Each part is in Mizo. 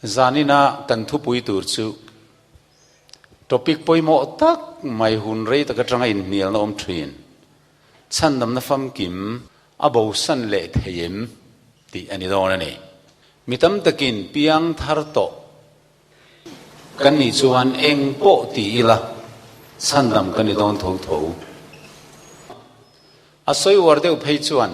Zanina kan thupui tur chu topic pawimawh tak mai hun rei tak atanga inhnialna awm thin, chhandamna famkim a bosan leh thei em tih a ni dawn a ni. Mi tam takin piang thar tawh kan nih chuan eng pawh ti ila chhandam kan ni dawn tho tho. A sawi uar deuh phei chuan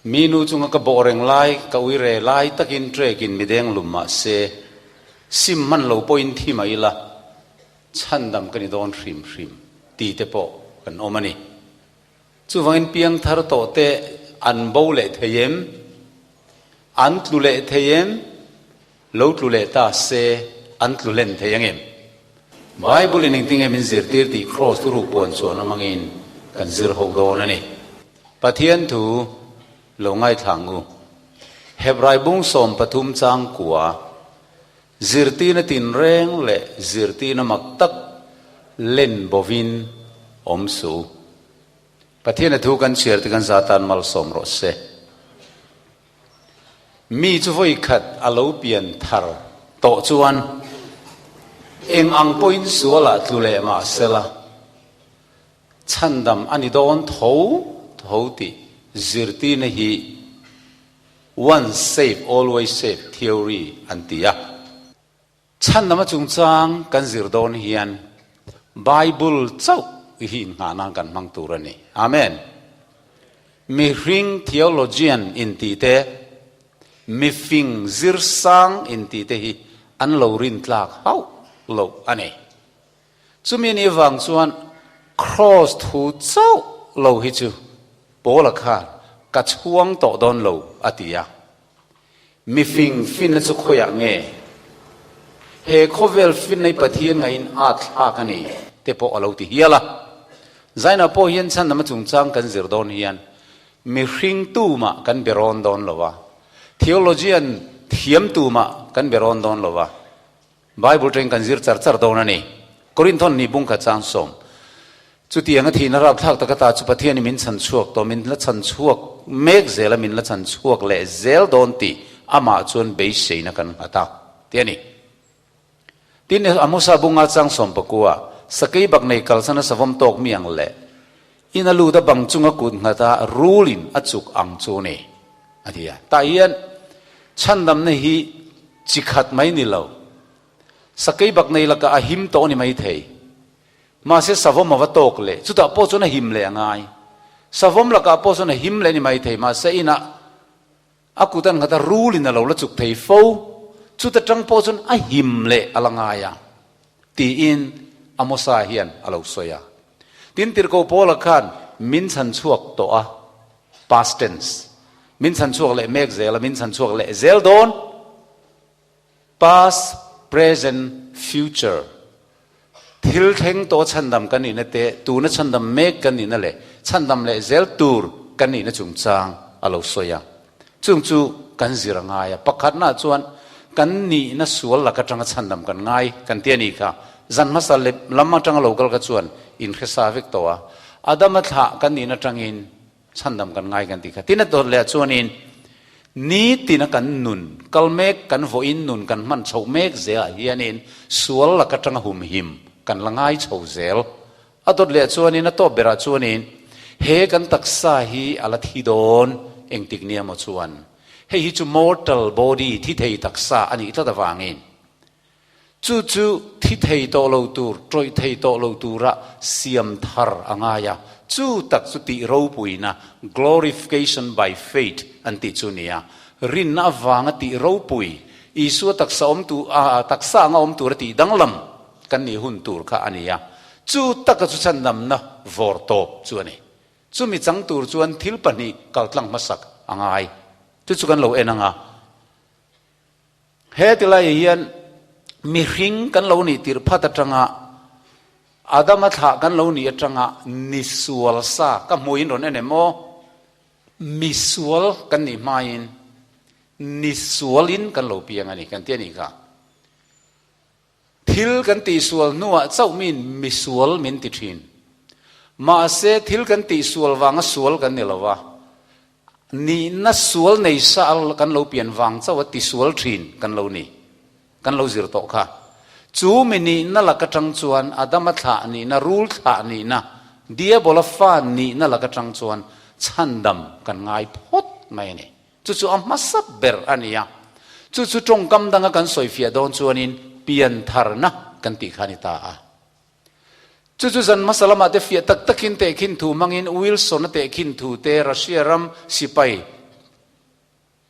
Mi nu chunga ka bawh reng lai, ka ui re lai takin trekin mi deng lum mah se, sim hman lo pawhin thi mah ila, chhandam ka ni dawn hrim hrim ti te pawh kan awm a ni. Chuvangin piangthar tawh te an bo leh thei em? An tlu leh thei em? Lo tlu leh ta se an tlu len thei ang em? Bible in engtinge min zirtir tih Kraws thuruk puan chuan amangin kan zir ho dawn a ni. Pathian thu lo ngaithla ang u. Hebrai bung 13 chang kua, zirtirna tinreng leh zirtirna mak tak len bovin awm suh u. Pathian a thu kan chhiar te kan za tan malsawm rawh se. Mi chu vawi khat a lo pian thar tawh chuan eng ang pawhin sualah tlu leh mah sela, chhandam a ni dawn tho tho tih zirtirna hi once saved always saved theory an ti a. Chhandama chungchang kan zir dawn hian Bible chauh hi innghah nan kan hmang tur a ni. Amen. Mihring theologian intih te, mifing zirsang intih te hi an lo rintlak hauh loh a ni. Chumi ni vang chuan Kraws thu chauh lo hi chu Paula khan ka chhuang tawh dawn lo a ti a. Mifing finna chu khawiah nge? He khawvel finna hi Pathian ngaiin a thlak a ni te pawh a lo ti hial a. Zaina pawh hian chhandama chungchang kan zir dawn hian mihring tumah kan be rawn dawn lo a, theologian thiam tumah kan be rawn dawn lo a, Bible teng kan zir char char dawn a ni. Korinthon ni bung khat chang sawm. Chutiang a thihna rapthlak taka ta chu Pathian i min chhan chhuak tawh, min la chhan chhuak mek zel a, min la chhan chhuak leh zel dawn tih amah chuan beiseina kan nghat a, ti a ni. Tin, Amosa bunga chang sawm pakua, Sakei bak nei kalsan a savawm tawk mi ang leh in a lut a bang chunga kut nghat a rulin a chuk ang chu ni, a ti a. Tah hian chhandamna hi Chi khat mai ni lo. Sakei bak nei lakah a him tawh a ni mai thei. Mahse savawm a va tawk leh. Chutah pawh chuan a him leh a ngai. Savawm lakah pawh chuan a him leh a ni mai thei. Mahse inah a kut an nghat a rulin a lo la chuk thei fo. Chuta tang pawh chuan a him leh a la ngai a tiin Amosa hian a lo sawi a. Tin Tirhkoh Paula khan min chhan chhuak tawh a. Past tense, Min chhan chhuak leh mek zel a, min chhan chhuak leh zel dawn. Past, present, future, Thil thleng tawh chhandam kan nihna te, tuna chhandam mek kan nihna leh chhandam leh zel tur kan nihna chungchang a lo sawi a. Chung chu kan zir a ngai a. Pakhatnaah chuan kan nihna sual lak atanga chhandam kan ngai kan ti a nih kha. Zan hmasa leh lam atanga lo kal kha chuan inhresa vek tawh a. Adama thlah kan nihna atangin Chhandam kan ngai kan tih kha. Tin a dawt leh ah chuanin nitina kan nun kal mek kan vawiin nun kan hman chhoh mek zel ah hianin sual lak atanga humhim kan la ngai chho zel. A dawt leh ah chuanin a tawp berah chuanin he kan taksa hi a la thi dawn engtik nia maw chuan hei hi chu mortal body thi thei taksa a nih tlat avangin Chu chu thi thei tawh lo tur, tawih thei tawh lo tura siam thar a ngai a. Chu tak chu tih ropuina, glorification by faith, an tih chu nia. Rinna avanga tih ropui, Isua taksa awm tu, taksa anga awm tura tih danglam kan nih hun tur kha a ni a. Chu taka chu chhandamna vawr tawp chu a ni. Chumi chang tur chuan thil pahnih kaltlang hmasak a ngai. Chu chu kan lo en ang a. He tilai hian mihring kan lo nih tirh phat atanga Adama thlah kan lo nih atanga nisual sa ka hmuhin rawn en em aw? Misual kan nih hmain nisualin kan lo piang a ni kan ti a nih kha. Thil kan tihsual hnuah chauh min misual min ti thin. Mahse thil kan tihsual vanga sual kan ni lo va. Nihna sual nei sa kan lo pian vang chauh a tisual thin kan lo ni. Kan lo zir tawh kha. Chu mi nihna lak atang chuan Adama thlah nihna, rul thlah nihna, Diabola fa nihna lak atang chuan chhandam kan ngai phawt mai a ni. Chu chu a hmasa ber a ni a. Chu chu tawngkam danga kan sawifiah dawn chuanin piantharna kan tih kha a ni ta a. Chu chu zan hmasa lamah te fiah tak takin tehkhin thu hmangin Wilson-a tehkhin thu te Russia ram sipai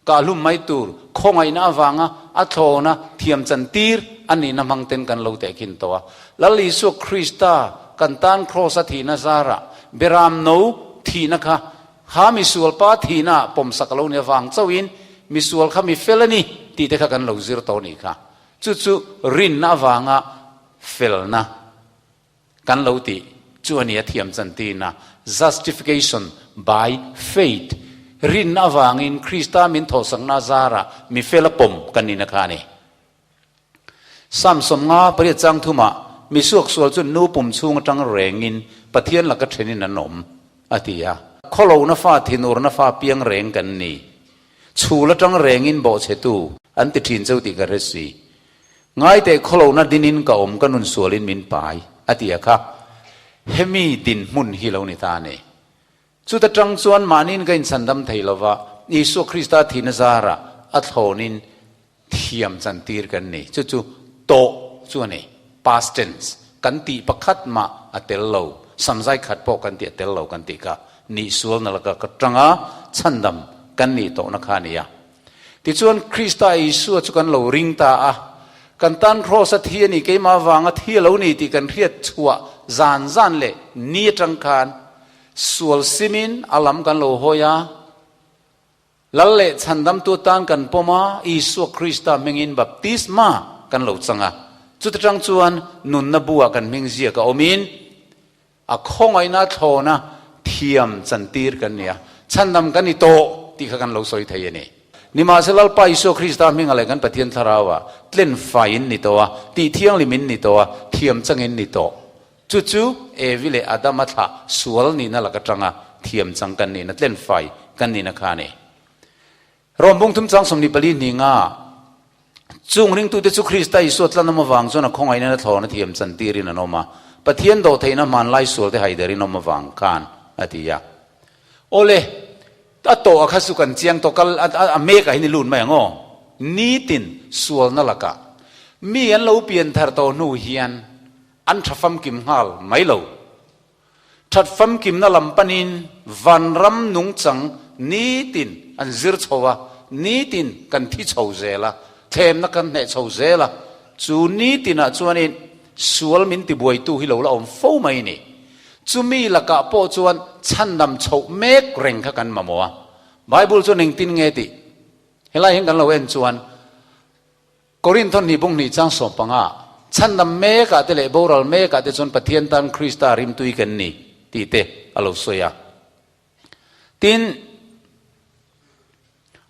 kahhlum mai tur khawngaihna avanga a thlawna thiam chan tir a nihna hmang ten kan lo tehkhin tawh a. Lal Isua Krista kan tan Kraws-a thihna zarah Beram no thihna kha kha misual pa thihna ah pawmsak a lo ni avang chauhin misual kha mi fel a ni tih te kha kan lo zir tawh a nih kha. Chu chu rinna avanga Felna kan lo tih chu a ni a thiam chantina, justification by faith, rinna avangin Krista min thawhsakna zarah mi fela pawm kan nihna kha a ni. Psalm 58 chang thumah, Mi suaksual chu nu pum chhung atang rengin Pathian laka thenin an awm, a ti a. Khawlohna fa thinurna fa piang reng kan ni. Chhul atang rengin bawhchhetu an ti thin cheu tih ka hre si. Ngaiteh khawlohna dinin ka awm ka nun sualin min pai, a ti a kha. Hemi dinhmun hi lo ni ta a ni. Chuta tang chuan mahniin ka inchhandam thei lova, Isua Krista thihna zarah a thlawnin thiam chantir kan ni. Chu chu tawh chu a ni. Past tense kan tih pakhat mah a tel lo, samzai khat pawh kan tih a tel lo kan tih kha nihsualna laka ka tanga chhandam kan nih tawhna kha a ni a. Tichuan, Krista Isua chu kan lo ring ta a, kan tan Kraws a thi a ni, keimah avanga thi a lo ni tih kan hriat chhuah zan zan leh ni atang khan sual simin a lam kan lo hawi a, Lal leh Chhandamtu atan kan pawm a, Isua Krista hmingin baptisma kan lo chang a. Chuta tang chuan nunna buah kan hming ziak a awmin, A khawngaihna thlawna thiam chantir kan ni a, chhandam kan ni tawh tih kha kan lo sawi thei a ni. Nimahse Lalpa Isua Krista hminga leh kan Pathian Thlarauah tlen faiin ni tawh a, tih thianghlimin ni tawh a, thiam changin ni tawh. Chu chu Evi leh Adama thlah sual nihna lak atanga thiam chang kan nihna, tlen fai kan nihna kha a ni. Rom bung thum chang 24 hninga Chung ringtute chu Krista Isua tlanawm avang chuan a khawngaihna na thlawna thiam chantirin an awm a, Pathian dawhtheihna hmanlai sualte haiderin awm avang khan, a ti a. Awle, a tawh a kha chu kan chiang tawh, kal a mekah hian i lut mai ang aw. Nitin sualna lakah mi an lo pian thar tawh hnu hian an tha famkim nghal mai lo. That famkimna lam panin vanram nungchang nitin an zir chho a, nitin kan thi chho zel a, thlemna kan hneh chho zel a, chu nitinah chuanin sual min tibuaitu hi lo la awm fo mai a ni. Chumi lakah pawh chuan chhandam chhoh mek reng kha kan mamawh a. Bible chuan engtin nge tih helai hian kan lo en chuan, Korinth hnih bung hnih chang 15, Chhandam mekah te leh boral mekah te chuan Pathian tan Krista rimtui kan ni tih te a lo sawi a. Tin,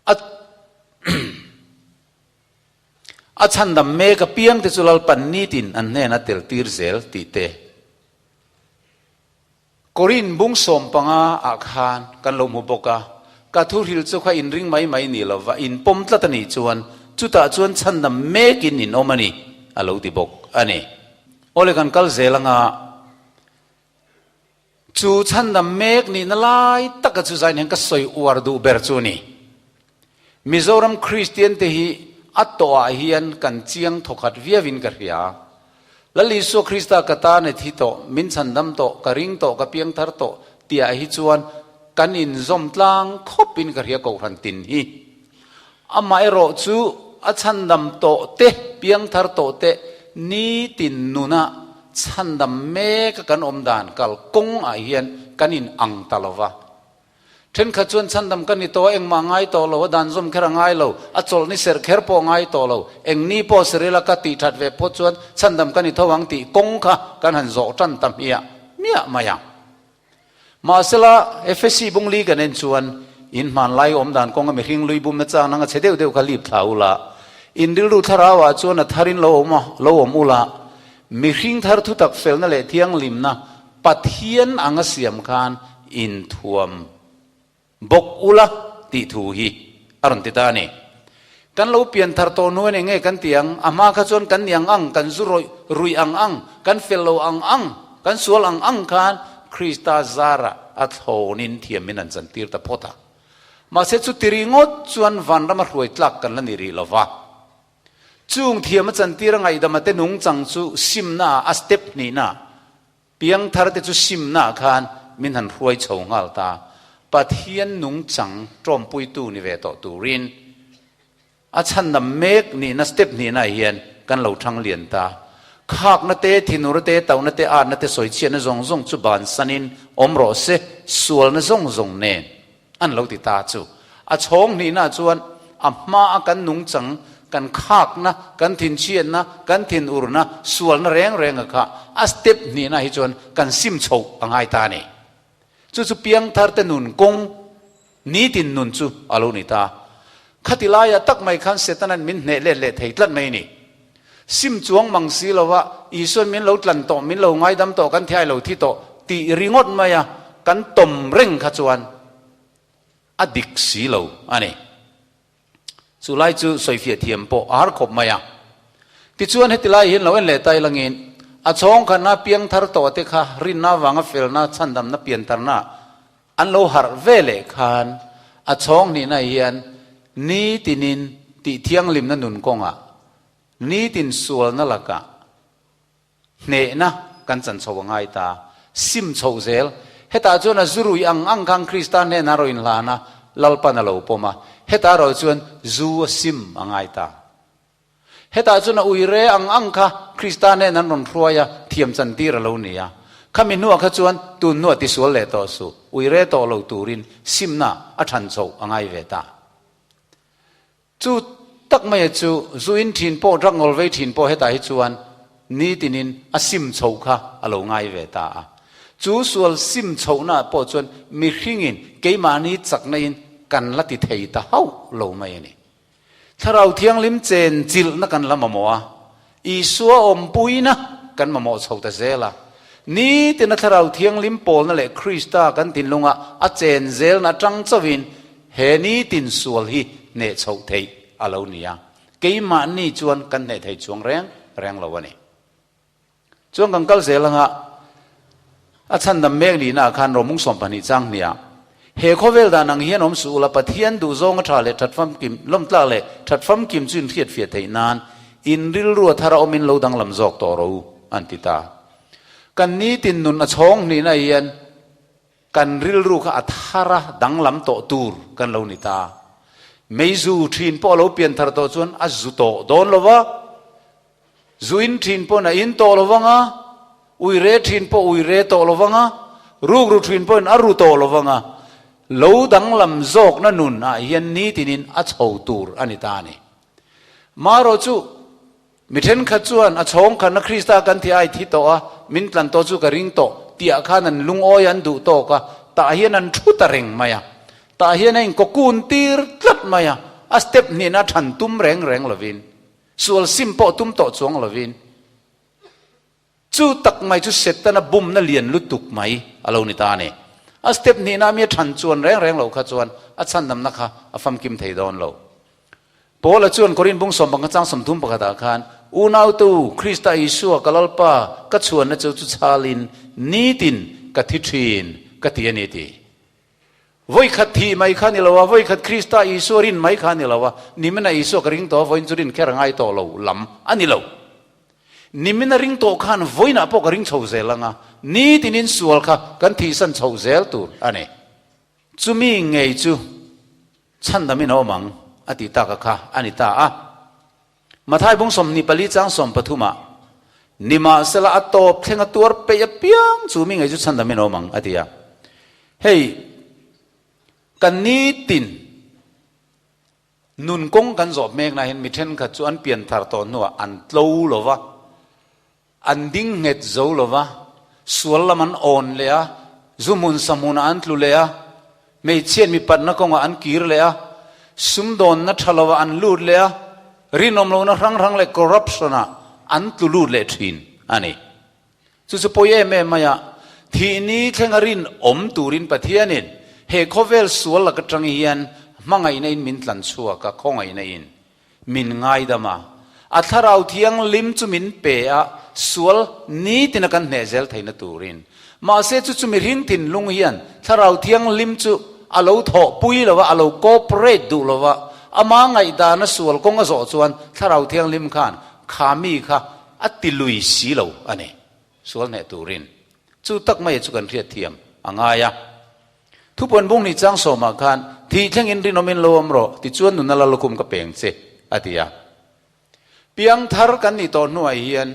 a a chhandam mek apiang te chu Lalpan nitin an hnena tel tir zel tih te. Korin bung 15 ah khan kan lo hmu bawk a, ka thuhril chu kha inring mai mai ni lo va, in pawm tlat a nih chuan chutah chuan chhandam mekin in awm a ni, a lo ti bawk a ni. Awle kan kal zel anga chu chhandam mek nihna lai taka chu zain hian ka sawi uar duh ber chu a ni. Mizoram Kristian te hi a tawhah hian kan chiang thawkhat viauin ka hria. Lal Isua Krista ka tan e thi tawh, min chhandam tawh, ka ring tawh, ka piangthar tawh tihah hi chuan kan inzawm tlang khawpin ka hria Kohhran tin hi. Amaherawh chu a chhandam tawh te, piangthar tawh te nitin nuna chhandam meka kan awm dan kal kawngah hian kan in ang ta lova. Thenkhat chuan chhandam ka ni tawh a, engmah ngai tawh lo, a dan zawm kher a ngai lo, a chawlh ni serh kher pawh a ngai tawh lo, eng ni pawh serh ila ka tih that ve phawt chuan chhandam ka ni tho ang tih kawng kha kan han zawh tan ta hmiah hmiah mai ang. Mahsela, Efesi bung li kan en chuan in hmanlai awm dan kawnga mihring lui bumna chang nanga chhe deuh deuh kha lip thla ula, in rilru thlarauah chuan a tharin lo awm a, lo awm ula, mihring thar thutak felna leh thianghlimna Pathian anga siam khan inthuam bawk ula tih thu hi a rawn ti ta a ni. Kan lo pian thar tawh hnu a ni nge kan ti ang, a hma kha chuan kan ni ang ang, kan zu rawih ruih ang ang, kan fel lo ang ang, kan sual ang ang khan Krista zarah a thlawnin thiamin an chantir ta phawt a. Mahse chuti ringawt chuan vanrama hruai tlak kan la ni rih lo va. Chung thiam a chantir a ngaihdama te nungchang chu simna ah a step hnihna piangthar te chu simna ah khan min han hruai chho nghal ta. Pathian nungchang tawmpuitu ni ve tawh turin a chhandam mek nihna step hnihna ah hian kan lo thang lian ta. Khakna te, thinur te, tauhna te, atna te, sawichhiatna zawng zawng chu bansanin awm rawh se, sualna zawng zawng nen. An lo ti ta chu. A chhawng hnihna chuan a hma a kan nungchang, kan khakna, kan thinchhiatna, kan thinurna, sualna reng reng a kha a step hnihna hi chuan kan sim chhoh a ngai ta a ni. Chu chu piangthar te nun kawng nitin nun chu a lo ni ta. Khati laia tak mai khan Setanan min hneh let leh thei tlat mai a ni. Sim chuang mang si lova Isuan min lo tlan tawh, min lo ngaidam tawh, kan thiai lo thi tawh tih ringawt maia kan tawm reng kha chuan a dik si lo a ni. Chu lai chu sawifiah thiam pawh a har khawp mai a. Tichuan heti lai hian lo en leh ta ilangin a chhawng khatna piangthar tawh te kha rinna avanga felna chhandamna piantharna An lo harh ve leh khan a chhawng hnihna hian nitinin tih thianghlimna nun kawngah, nitin sualna lakah hnehna kan chan chho a ngai ta, sim chhoh zel. Hetah chuan a zu rui ang ang khan Krista hnenah rawn inhlan a, Lalpan a lo pawm a, hetah erawh chuan zu a sim a ngai ta. Hetah chuan a uire ang ang kha Krista nen an rawn hruai a, thiam chantir a lo ni a. Khami hnuah kha chuan tun hnuah tisual leh tawh suh, uire tawh lo turin simna a than chhoh a ngai ve ta. Chu tak maia chu zu in thin pawh, drug ngawl vei thin pawh hetah hi chuan nitinin a sim chhoh kha a lo ngai ve ta a. Chu sual sim chhohnaah pawh chuan mihringin keimahni chakna in kan la ti thei ta hauh lo mai a ni. Thlarau Thianghlim chen chilhna kan la mamawh a, Isua awmpuina kan mamawh chho ta zel a. Nitina Thlarau Thianghlim pawlna leh Krista kan thinlunga a chen zelna atang chauhin he nitin sual hi hneh chhoh theih a lo ni a. Keimahni chuan kan hneh thei chuang reng reng lo a ni. Chuan kan kal zel anga a chhandam mek nihna ah khan Romung 12 chang hniah he khawvel dan ang hian awm suh ula Pathian duhzawng a tha leh that famkim lawmtlak leh that famkim chu in hriatfiah theih nan in rilru a thar a awmin lo danglam zawk tawh rawh u an ti ta. Kan nitin nun a chhawng hnihna hian Kan rilru kha a thar a, danglam tawh tur kan lo ni ta. Meizu thin pawh a lo pian thar tawh chuan a zu tawh dawn lo va, zu in thin pawhin a in tawh lo vang a, uire thin pawh uire tawh lo vang a, rukru thin pawhin a ru tawh lo vang a, lo danglam zawkna nun ah hian nitinin a chho tur a ni ta a ni. Marawh chu Mi thenkhat chuan a chhawng khatna Krista kan thi ai thi tawh a, min tlan tawh chu ka ring tawh tihah khan an lungawi an duh tawk a, tah hian an thu ta reng mai a, tah hian a inkawkun tir tlat mai a, a step hnihna a than tum reng reng lovin, sual sim pawh tum tawh chuang lovin, chu tak mai chu Setana bumna lian lutuk mai a lo ni ta a ni. A step hnihna mi a than chuan reng reng loh kha chuan a chhandamna kha a famkim thei dawn lo. Paula chuan Korin bung sawmpanga chang 30 pakhatah khan, Unautu, Krista Isua ka Lalpa, ka chhuanna chu chu chhalin nitin ka thi thin, ka ti a ni ti. Vawikhat thih mai kha ni lo a, vawikhat Krista Isua rin mai kha ni lo a, nimina Isua ka ring tawh a, vawiin chu rin kher a ngai tawh lo lam a ni lo. Nimina ring tawh khan vawiinah pawh ka ring chho zel ang a, nitinin sual kha kan thihsan chho zel tur a ni. Chumi ngei chu Chhandamin a awm ang a tih taka kha a ni ta a. Mathai bung 24 chang 13 ah, Nimahsela a tawp thleng a tuar peih apiang chu mi ngei chu chhandamin a awm ang a ti a. Hei, kan nitin nun kawng kan zawh hmekna hian mi thenkhat chu an pianthar tawh hnuah an tlo lo va, An ding nghet zo lo va, sual lam an awn leh a, zu hmun sa hmunah an tlu leh a, hmeichhiat mipatna kawngah an kir leh a, sumdawnna tha lovah an lut leh a, rinawm lohna hrang hrang leh corruption-ah an tlu lut leh thin a ni. Chu chu pawi em em mai a, thihni thlenga rinawm turin Pathianin he khawvel sual lak atang hian Hmangaihna in min tlan chhuak a, khawngaihna in min ngaidam a. A Thlarau Thianghlim chu min pe a, sual nitina kan hneh zel theihna turin. Mahse chu chu mihring thinlung hian Thlarau Thianghlim chu a lo thawhpui lo a, a lo cooperate duh lo a, ama ngaihdana sual kawng a zawh chuan Thlarau Thianghlim khan kha mi kha a ti lui si lo a ni, sual hneh turin. Chu tak mai chu kan hriatthiam a ngai a. Thupuan bung ni chang sawmah khan, Thih thlengin rinawmin lo awm rawh, tichuan nuna la lukhum ka peng che, a ti a. Piang thar kan nih tawh hnuah hian,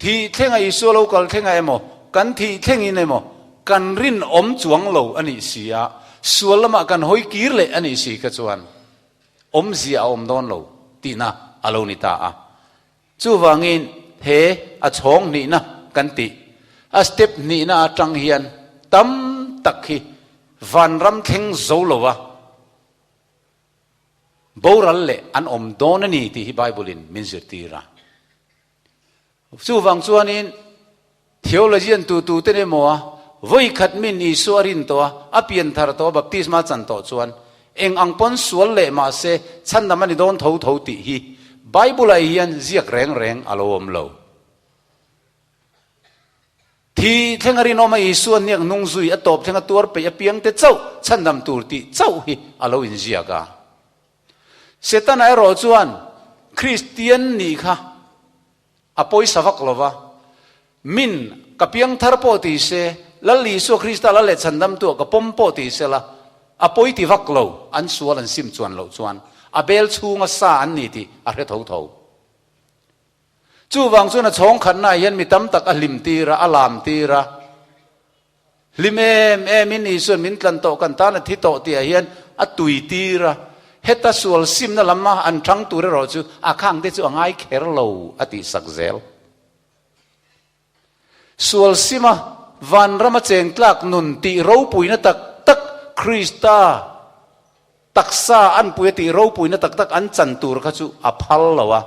thih thlenga Isua lo kal thlenga emaw, kan thih thlengin emaw, kan rinawm chuang lo a nih si a, sual lamah kan hawi kir leh a nih si kha chuan awmzia a awm dawn lo tihna a lo ni ta a. Chuvangin he a chhawng hnihna kan tih, a step hnihna atang hian tam tak hi vanram thleng zo lova boral leh an awm dawn a ni tih hi Bible-in min zirtir a. Chuvang chuanin Theologian tu tu te emaw a vawi khat min Isua a rin tawh a, a pian thar tawh a, baptisma a chan tawh chuan eng ang pawn sual leh mahse chhandam a ni dawn tho tho tih hi Bible-ah hian ziak reng reng a lo awm lo. Thi thleng a rinawm a Isua hniak hnung zui a tawp thleng a tuar peih apiang te chauh chhandam tur tih chauh hi a lo inziak a. Setana erawh chuan Kristian nih kha A pawisa vak lo va, Min, ka piang thar pawh ti se, Lal Isua Krista la leh chhandamtu ah ka pawm pawh ti se la, a pawi ti vak lo, an sual an sim chuan loh chuan a bel chhunga sa an ni tih a hre tho tho. Chuvang chuan a chhawng khatnaah hian mi tam tak a hlim tir a, a lam tir a. Hlim em em in Isuan min tlan tawh kan tan a thi tawh tih ah hian a tui tir a, heta sual simna lam a an thang tur erawh chu a khang te chu a ngai kher lo a tih sak zel. Sual sima vanram a cheng tlak nun tih ropuina tak tak Krista Taksa an pui a tih ropuina tak tak an chan tur kha chu a phal lo a.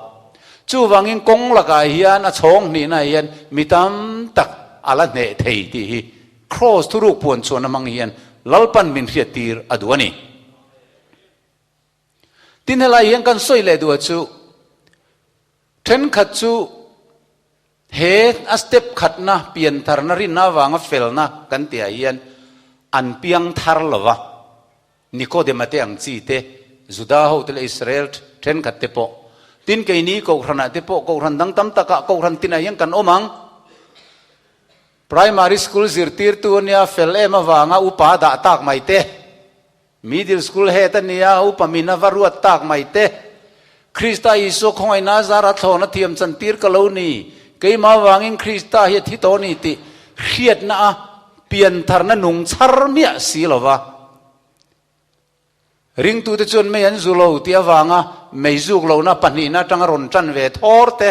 Chuvangin kawng lakah hian a chhawng hnihnaah hian mi tam tak a la hneh thei tih hi Kraws thuruk puan chhuahna hmang hian Lalpan min hriattir a duh a ni. Tin helai hian kan sawi leh duh a chu thenkhat chu he a step khatna piantharna rinna avanga felna kan tihah hian an piang thar lo va. Nikodema te ang chi te, Juda ho te leh Israel thenkhat te pawh, tin keini Kohhranah te pawh Kohhran dang tam takah Kohhran tinah hian kan awm ang. Primary school zirtirtu a nia fel em avanga upa dah tak mai te, Middle school head a nia upa min a va ruat tak mai te, Krista Isua khawngaihna a zara thlawna thiam chantir ka lo ni, keimah avangin Krista hi a thi tawh a ni tih hriatna a piantharna nung chhar miah si lo va. Ringtute chuan mei an zu lo tih avanga mei zuk lohna pahnihna atanga rawn tan ve thawr te,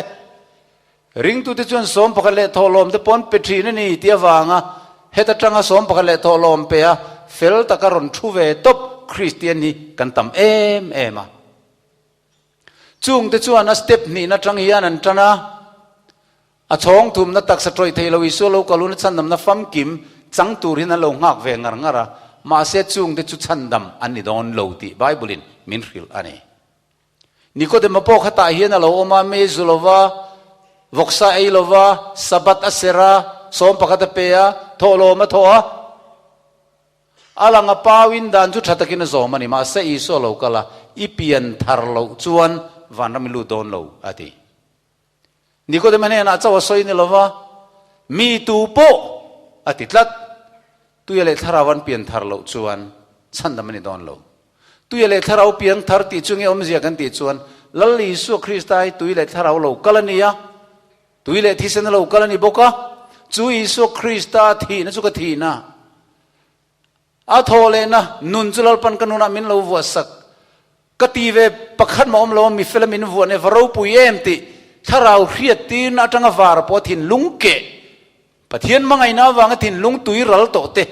ringtute chuan 11 leh thawhlawm te pawh an pe thin a ni tih avanga heta tanga 11 leh thawhlawm pe a fel taka rawn thu ve tawp Kristian hi kan tam em em a. Chungte chuan a step hnihna atang hian an tan a, a chhawng thumna taksa tawih thei lo Isua lo kaluna chhandamna famkim chang tur hian an lo nghak ve ngar ngar a, mahse chungte chu chhandam an ni dawn lo tih Bible-in min hrilh a ni. Nikodema pawh khatah hian a lo awm a, mei zu lova, vawksa ei lova, Sabbath a serh a, 11 a pe a, thawhlawm a thawh a, A lang a pauin dan chu tha takin a zawm a ni, mahse Isua lo kal a, i pian thar loh chuan vanram i lut dawn lo, a ti. Nikodema hnenah chauh a sawi ni lova, Mi tu pawh, a ti tlat, Tuia leh Thlarau an pian thar loh chuan chhandam a ni dawn lo. Tuia leh Thlarau pian thar tih chu nge awmzia kan tih chuan, Lal Isua Krista hi tui leh Thlarau lo kal a ni a, Tui leh thisen a lo kal a ni bawk a, chu Isua Krista thihna chu ka thihna, a thaw lehna nun chu Lalpan ka nunah min lo vuahsak. Ka ti ve pakhat mah awm lo a, mifela min vuah nen va ropui em tih thlarau hriat tirna atanga var pawh thinlung keh, Pathian hmangaihna avanga thinlung tui ral tawh te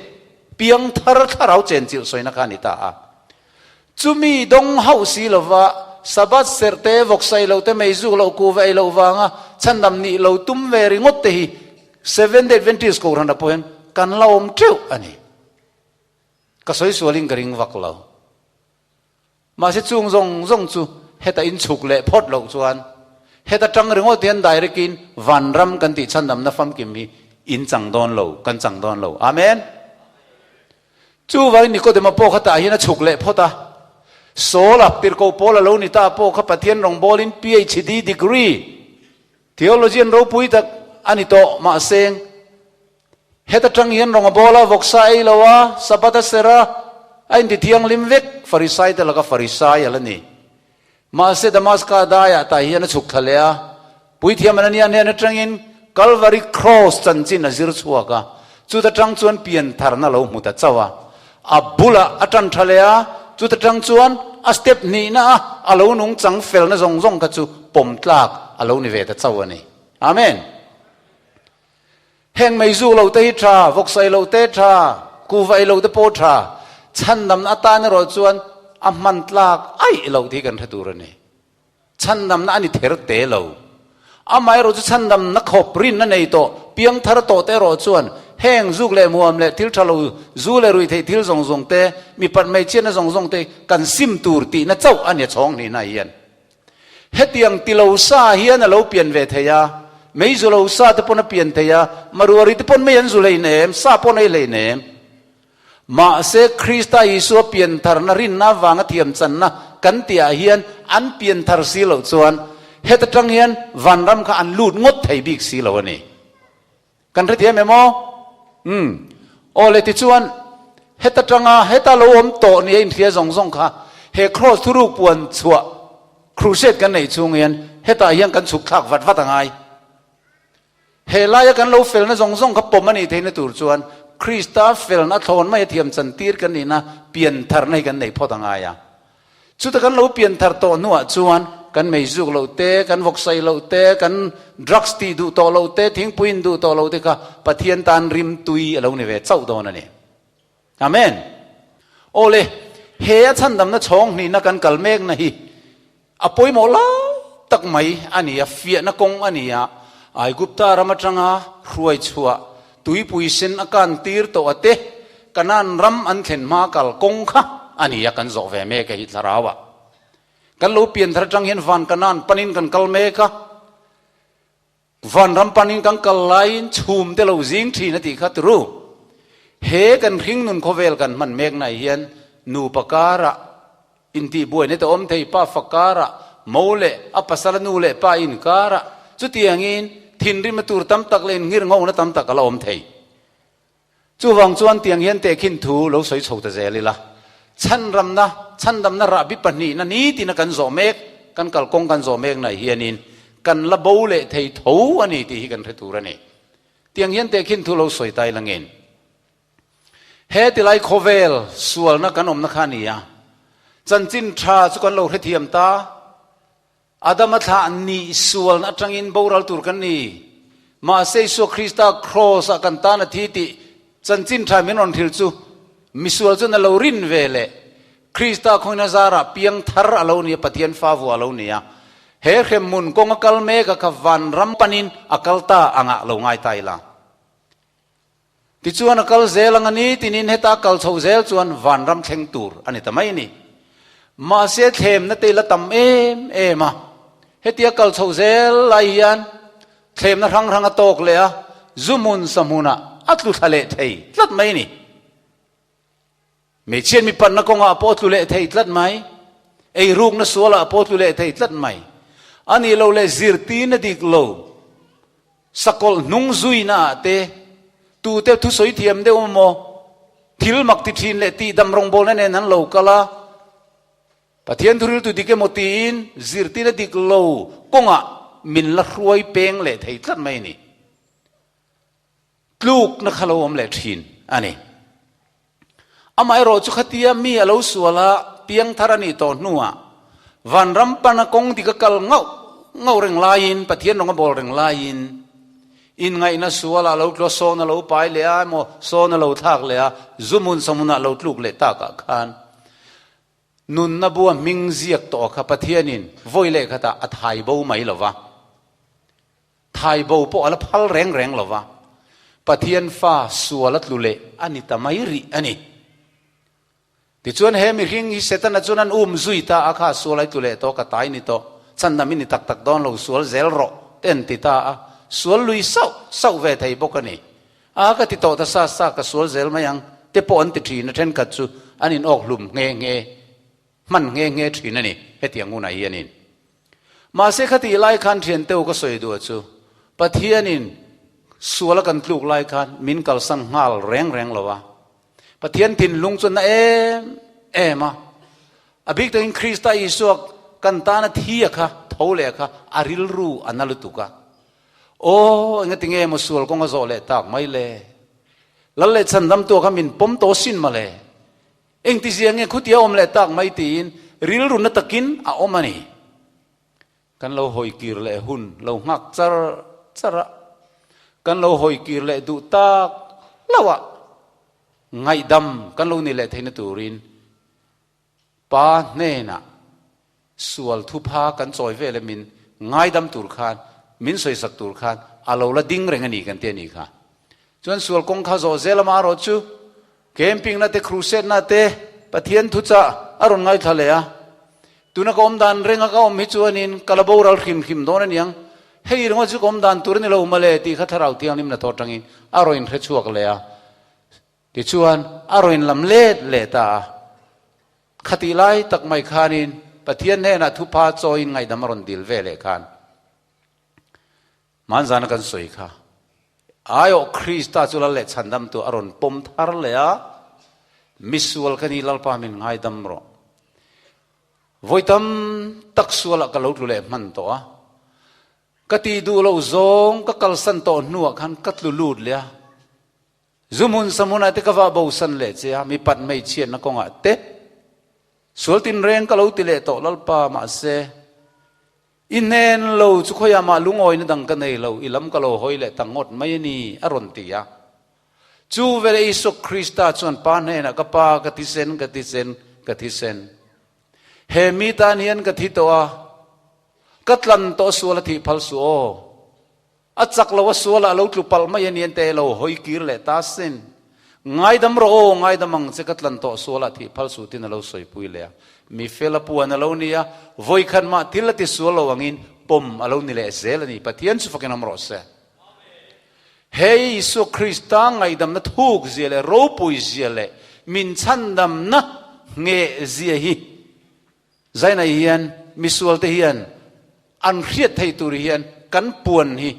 piang thar thlarau chenchilh sawina kha a ni ta a. Chumi dawng hauh si lova Sabbath serh te, vawksa ei loh te, mei zuk loh, kuva ei loh vanga chhandam nih lo tum ve ringawt te hi Seventh Day Adventist Kohhran ah pawh hian kan la awm teuh a ni. Ka sawi sualin ka ring vak lo. Mahse chung zawng zawng chu heta in chhuk leh phawt loh chuan heta tang ringawt hian direct in vanram kan tih chhandamna famkim hi in chang dawn lo, kan chang dawn lo. Amen. Chuvangin Nikodema pawh kha tah hian a chhuk leh phawt a. Saul-a tirhkoh pawl a lo ni ta pawh kha Pathian rawngbawlin PhD degree, theologian ropui tak a ni tawh. Mahse, heta tang hian rawng a bawl a, vawksa ei lo a, Sabbath a serh a, a inti thianghlim vek, Farisai te laka Farisai a la ni. Mahse, Damaska daiah tah hian a chhuk thla leh a, Puithiam Anania hnen atangin Kalvari Kraws chanchin a zir chhuak a, chuta tang chuan pian tharna lo hmu ta chauh a. A bulah a tan tha leh a, chuta tang chuan a step hnihna a a lo nung chang felna zawng zawng kha chu pawm tlak a lo ni ve ta chauh a ni. Amen. Heng mei zu lo te hi tha, vawksai lo te tha, kuva ei lo te pawh tha, chhandamna atan erawh chuan a hman tlak aih loh tih hi kan hre tur a ni. Chhandamna a ni ther te lo. Amaherawh chu chhandamna khawp rinna nei tawh, piang thar tawh te erawh chuan heng zuk leh muam leh thil tha lo, zu leh ruih theih thil zawng zawng te, mipat hmeichhiatna zawng zawng te kan sim tur tihna chauh a ni a chhawng hnihna hian. Hetiang ti lo sa hian a lo pian ve thei a, mei zu lo sa te pawn a pian thei a, maruari te pawn mei an zu hleinem, sa pawn ei hleinem. Mahse, Krista Isua piantharna rinna avanga thiamchanna kan tihah hian an pianthar si loh chuan heta tang hian vanram kha an lut ngawt thei bik si lo a ni. Kan hrethiam em aw? Umm. Aw le tichuan, heta tanga heta lo awm tawh nia inhria zawng zawng kha he Kraws thuruk puan chhuah crusade kan neih chhung hian hetah hian kan chhuk thlak vat vat a ngai. He laia kan lo felna zawng zawng kha pawm a nih theihna tur chuan Krista felna thlawn mai a thiam chantir kan nihna piantharna hi kan neih phawt a ngai a. Chuta kan lo pianthar tawh hnuah chuan kan meizuk loh te, kan vawksai loh te, kan drugs tih duh tawh loh te, thingpui in duh tawh loh te kha Pathian tan rimtui a lo ni ve chauh dawn a ni. Amen. Aw le, he a chhandamna chhawng hnihna kan kal mekna hi a pawimawh lai tak mai a ni a, fiahna kawng a ni a, Aigupta ram atanga hruai chhuah tuipui sen a kan tir tawh a te, Kanaan ram an thlen hma kal kawng kha a ni a, kan zawh ve mek a hi thlarau ah. Kan lo pian thar atang hian van Kanaan panin kan kal mek a, Vanram panin kan kal laiin chhum te lo zing thin a tih kha turu. He kan hringnun khawvel kan hman mek nai hian nupa karah intihbuaina te awm thei, pa fa karah, mo leh a pasala nu leh pa inkarah chutiangin thinrimna tur tam tak leh innghirnghawkna tam tak a la awm thei. Chuvang chuan tiang hian tehkhin thu lo sawi chho ta zel ila, chhanramna, chhandamna rahbi pahnihna nitina kan zawh mek, kan kalkawng kan zawh mek nai hianin kan la bo leh thei tho a ni tih hi kan hre tur a ni. Tiang hian tehkhin thu lo sawi ta ila ngen. He tilai khawvel sualna kan awmna kha a ni a, chanchin tha chu kan lo hrethiam ta, Adama thlah nih sualna atangin boral tur kan ni. Mahse Isua Krista Kraws-ah kan tan a thi tih chanchin tha min rawn hrilh chu misual chuan a lo rin ve leh Krista khawngin a zarah piang thar a lo ni a, Pathian fa vuah a lo ni a. He hremhmun kawng a kal mek a kha vanram panin a kal ta angah lo ngai ta ila. Tichuan a kal zel ang a ni tinin heta a kal chho zel chuan vanram thleng tur a ni ta mai a ni. Mahse thlemna te la tam em em a, hetia kal chho zel lai hian thlemna hrang hrang a tawk leh a, zu hmun sa hmunah a tlu thla leh thei tlat mai a ni. Hmeichhiat mipanna kawngah pawh a tlu leh thei tlat mai. Eirukna sualah pawh a tlu leh thei tlat mai. A nih loh leh zirtirna dik lo, sakawlh hnung zuina ah te, tute thusawi thiam deuh emaw, thil mak ti thin leh tihdam rawngbawlna nen an lo kal a, Pathian thuriltu dik emaw tiin zirtirna dik lo kawngah min la hruai peng leh thei tlat mai a ni. Tlukna kha lo awm leh thin a ni. Amaherawh chu khatia mi a lo sual a, piangthar a nih tawh hnuah vanram pana kawng dik a kal ngauh ngauh reng laiin, Pathian rawng a bawl reng laiin inngaihna sualah lo tlu a, sawn a lo pai leh a emaw sawn a lo thlak leh a, zu hmun sa hmunah lo tluk leh takah khan Nunna bua hming ziak tawh kha Pathianin vawi leh khatah a thai bo mai lo va. Thai bo pawh a la phal reng reng lo va, Pathian fa sual a tlu leh a ni ta mai rih a ni. Tichuan he mihring hi Setana chuan an um zui ta a, kha sual ai tlu leh tawh, ka tai ni tawh, chhandam i ni tak tak dawn lo, sual zel rawh te an ti ta a, sual lui sauh sauh ve thei bawk a ni. A ka ti tawh ta sa sa, ka sual zel mai ang te pawh an ti thin a, thenkhat chu an in awk hlum nghe nghe, hman nghe nghe thin a ni hetiang hunah hianin. Mahse khatih lai khan thianteu ka sawi duh chu Pathianin suala kan tluk lai khan min kalsan nghal reng reng lo a. Pathian thinlung chu na em em a. A bik takin Krista Isua kan tana thi a kha, tho leh a kha, a rilru a na lutuk a. Aw, enga tinge maw sual kawng a zawh leh tak mai le? Lal leh chhandamtu a kha min pawm tawh sin mawle. Engtizia nge khutia awm leh tak mai tiin rilru na takin a awm a ni. Kan lo hawi kir leh hun lo nghak char char a, kan lo hawi kir leh duh tak lo a, ngaihdam kan lo ni leh theihna turin Pa hnenah sual thupha kan chawi vel e min ngaidam tur khan, min sawisak tur khan a lo la ding reng a ni kan ti a nih kha. Chuan sual kawng kha zawh zel ama erawh chu camping na te crusade na te Pathian thuchah a rawn ngaithla leh a. Tuna ka awm dan renga ka awm hi chuanin ka la boral hrim hrim dawn a niang. Hei ringawt chu ka awm dan tur a ni lo mawle tih kha Thlarau Thianghlim hnathawh atangin a rawn inhre chhuak leh a. Tichuan a rawn inlam let leh ta a. Khatih lai tak mai khanin Pathian hnenah thupha chawiin ngaihdam a rawn dil ve leh khan Hmanzana kan sawi kha, Aiawh Krista chu Lal leh Chhandamtu a rawn pawm thar leh a, Misual ka ni Lalpa min ngaidam rawh. Vawi tam tak sualah ka lo tlu leh hman tawh a, ka tih duh loh zawng ka kalsan tawh hnuah khan ka tlu lut leh a, zu hmun sa hmunah te ka vah bosan leh che a, mi pat hmeichhiatna kawngah te sual tinreng ka lo ti leh tawh Lalpa mahse, I hnen lo chu khawiah mah lungawina dang ka nei lo, i lam ka lo hawi leh ta ngawt mai a ni, a rawn ti a. Chu veleh Isua Krista chuan Pa hnenah, Ka Pa, ka thisen, ka thisen, ka thisen. He mi tan hian ka thi tawh a, ka tlan tawh sual a thih phal suh aw. A chak lo a sualah a lo tlu palh mai a ni ente lo hawi kir leh ta sin. Ngaidam rawh aw, ngaidam ang che ka tlan tawh sualah thih phal suh tin a lo sawipui leh a. Mi fel a puan a lo ni a, vawikhat mah thil a ti sual lo angin pawm a lo ni leh zel a ni. Pathian chu fakin awm rawh se. He Isua Krista ngaihdamna thuk zia leh ropui zia leh min chhandamna ngheh zia hi Zainai hian misualte hian an hriat theih tur hian kan puan hi